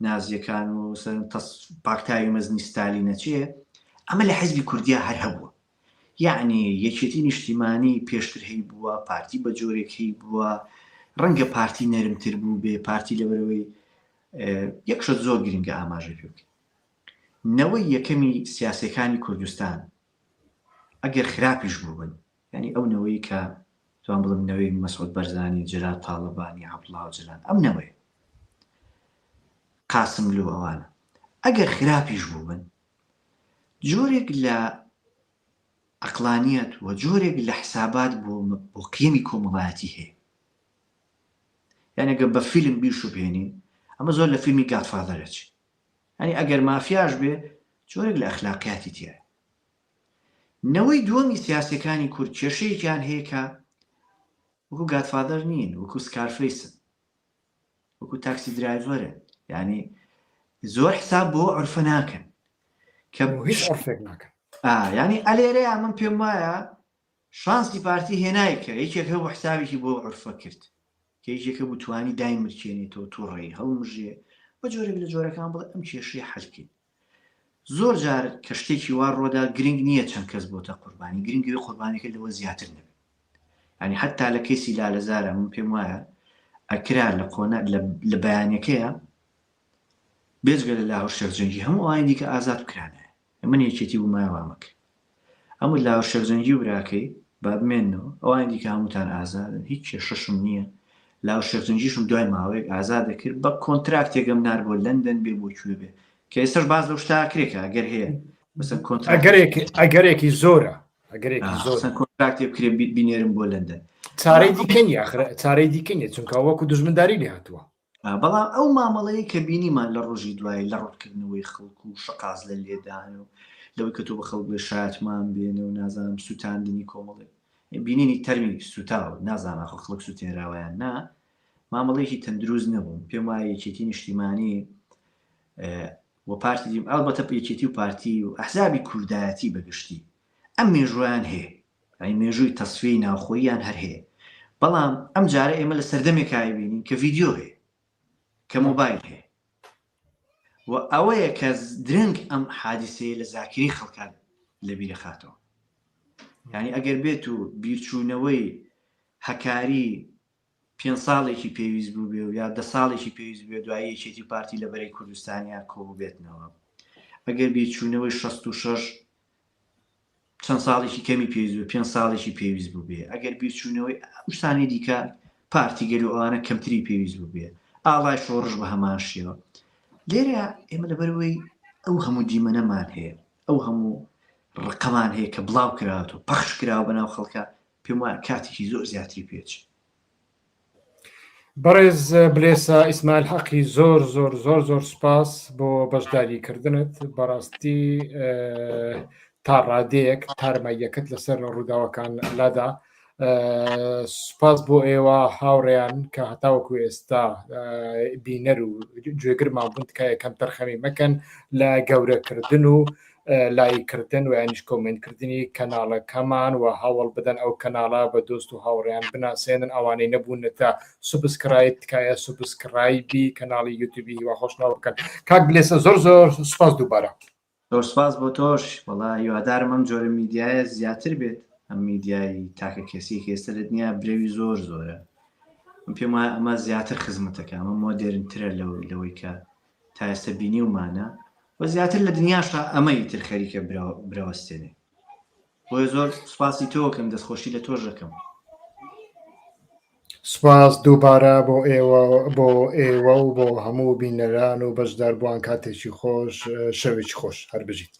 نازیەکان و پاکتاوی مەزنی ستالینە چێ ئەمە لە حزبی کوردیا هەر هەبووە یەعنی یەکێتی نیشتیمانی پێشتر هەیبووە، پارتی بە جۆرێک هەیبووە، ڕەنگە پارتی نەرمتر بووبێ، پارتی لەبەرئەوەی یەک شت زۆر گرنگە ئاماژەی پێ بکەین. نەوەی یەکەمی سیاسیەکانی کوردستان ئەگەر خراپیش بووبن، یانی ئەو نەوەی کە توان بڵێم نەوەی مەسعود بەرزانی، جەلال تاڵەبانی، عەبدوڵا ئۆجەلان، ئەم نەوەیە، قاسملوو ئەوانە ئەگەر خراپیش بووبن جۆرێک لە عەقڵانیەت و جۆرێک لە حسابات بۆ بۆ قیەمی کۆمەڵایەتی هەیە. یانی ئەگەر بە فیلم بیشوبهێنین ئەمە زۆر لە فیلمی Godfather ئەچێ. یانی ئەگەر مافیاش بێ جۆرێک لە ئەخلاقیاتی تیایە. نەوەی دووەمی سیاسیەکانی کورد کێشەیەکیان هەیە کە وەکو Godfather نین، وەکو Scarface ن. وەکو Taxi Driver ن یعنی زۆر حساب بۆ عرفە ناکەن کە هیچ عرفێک ناکەن ینی ئەلێرەیە من پێم وایە شانسی پارتی هێنای کە یەکێک هەبوو حسابێکی بۆ عرفە کرد کە یەکێکە بوو توانی دای مرکێنێتەوە تووڕێی هەڵمژێ بە جۆرێک لە جۆرەکان بڵێ ئەم کێشەی حلکەین زۆر جار کە شتێکی وا ڕۆدا گرنگ نییە چەند کەس بۆتە قوربانی گرنگ ئەوەی قوربانیەکە لەوە زیاتر نەبێت یعنی حتا لە کەیسی لالەزارە من پێم وایە ئەکرا لە قۆنا لە بەیانەکەیە بێجگە لە لاهور شێخ جەنگی هەموو ئەوانی دیکە ئازاد بکرانایە من یەکێتی بوومایە وامە کرد ئەموت لاهور شێخ جەنگی و براکەی با بمێننەوە ئەوانی دیکە هەمووتان ئازادن هیچ کێشەشم نییە لاهور شێخ جەنگیشم دوای ماوەیەک ئازاد دەکرد بە کۆنتراکتێکم نار بۆ لەندەن بێ بۆ کوێ بێ کە ئێستاش باس لەو شتە ئەکرێ کە ئەگەر هەیە مەسەن کۆنتراکت ئەگەرێک ئەگەرێکی زۆرە ئەگەرێکی زۆر مەسەن کۆنتراکتێ بکرێ بینێرم بۆ لەندەن چارەی دیکە نییە ئاخر چارەی دیکە نییە چونکە وەکو دوژمنداری لێ هاتووە بەڵام ئەو مامەڵەیە کە بینیمان لە ڕۆژی دوایی لە ڕوتکردنەوەی خەڵک و شەقاز لە لێدان و لەوەی کە تۆ بە خەڵک بڵێ شایەتمان بێنە و نازانم سووتاندنی کۆمەڵێک بینینی تەرمی سووتاو نازانم ئاخۆ خەڵک سووتێنراوە یان نا مامەڵەیەکی تەندروست نەبوو پێم وایە یەکێتی نیشتیمانی و پارتی دیم ئەڵبەتە یەکێتی و پارتی و ئەحزابی کوردایەتی بەگشتی ئەم مێژویان هەیە یانی مێژووی تەسفیەی ناوخۆییان هەر هەیە بەڵام ئەم جارە ئێمە لە سەردەمێکا ئەیبینین کە ڤیدیۆ هەیە کە مۆبایل هەیە و ئەوەیە کە درەنگ ئەم حادیسەیە لە زاکری خەڵکان لەبیرەخاتەوە یعنی ئەگەر بێت و بیرچوونەوەی هەکاری پێنج ساڵێکی پێویست بووبێ و یا دە ساڵێکی پێویست بووبێ دوایی یەکێتی و پارتی لە بەرەی کوردستانیا کۆبووبێتنەوە ئەگەر بیرچوونەوەی 66 چەند ساڵێکی کەمی پێویست بوو پێنج ساڵێکی پێویست بووبێ ئەگەر بیرچوونەوەی ئەو شتانەی دیکە پارتی گەل و ئەوانە کەمتری پێویست بووبێ ئاڵای شۆڕش بە هەمان شێوە لێرە ئێمە لەبەرەوەی ئەو هەموو دیمەنەمان هەیە ئەو هەموو ڕقەمان هەیە کە بڵاو کراوەتەوە پەخش کراوە بەناو خەڵکە پێم وایە کاتێکی زۆر زیاتری پێچ. بەڕێز بلێسە ئیسماعیل حەقی زۆر زۆر زۆر زۆر سوپاس بۆ بەشداری کردنت بەڕاستی تا ڕادەیەک تارماییەکەت لەسەر ڕووداوەکان لادا سوپاس بۆ ئێوە هاوڕێیان کە هەتاوەکو ئێستا بینەر و گوێگرمان بوون تکایە کەم تەرخەمی مەکەن لە گەورەکردن و لایک کردن و یانیش comment کردنی کەناڵەکەمان و هەوڵ بدەن ئەو کەناڵە بە دۆست و هاوڕێیان بناسێنن ئەوانەی نەبوونەتە subscribe تکایە subscribe ی کەناڵی یوتیوبی هیوا خۆشناو بکەن کاک بلێسە زۆر زۆر سوپاس دووبارە. زۆر سپاس بۆ تۆش وەڵا هیوادارم ئەم جۆرە میدیایە زیاتر بێت ئەم میدیای تاکە کەسی کە ئێستا لە دنیا برەوی زۆر زۆرە من پێم وایە ئەمە زیاتر خزمەتەکە ئەمە مۆدێرنترە لەوەی کە تا ئێستا بینیومانە و زیاتر لە دنیاشا ئەمە ئیتر خەریکە برەوەستێنێ بۆیە زۆر سوپاسی تۆکەم دەستخۆشی لە تۆش دەکەم. سپاس دووبارە بۆ ئێوە بۆ ئێوە و بۆ هەموو بینەران و بەشداربووان کاتێکی خۆش شەوێکی خۆش هەر بژیت.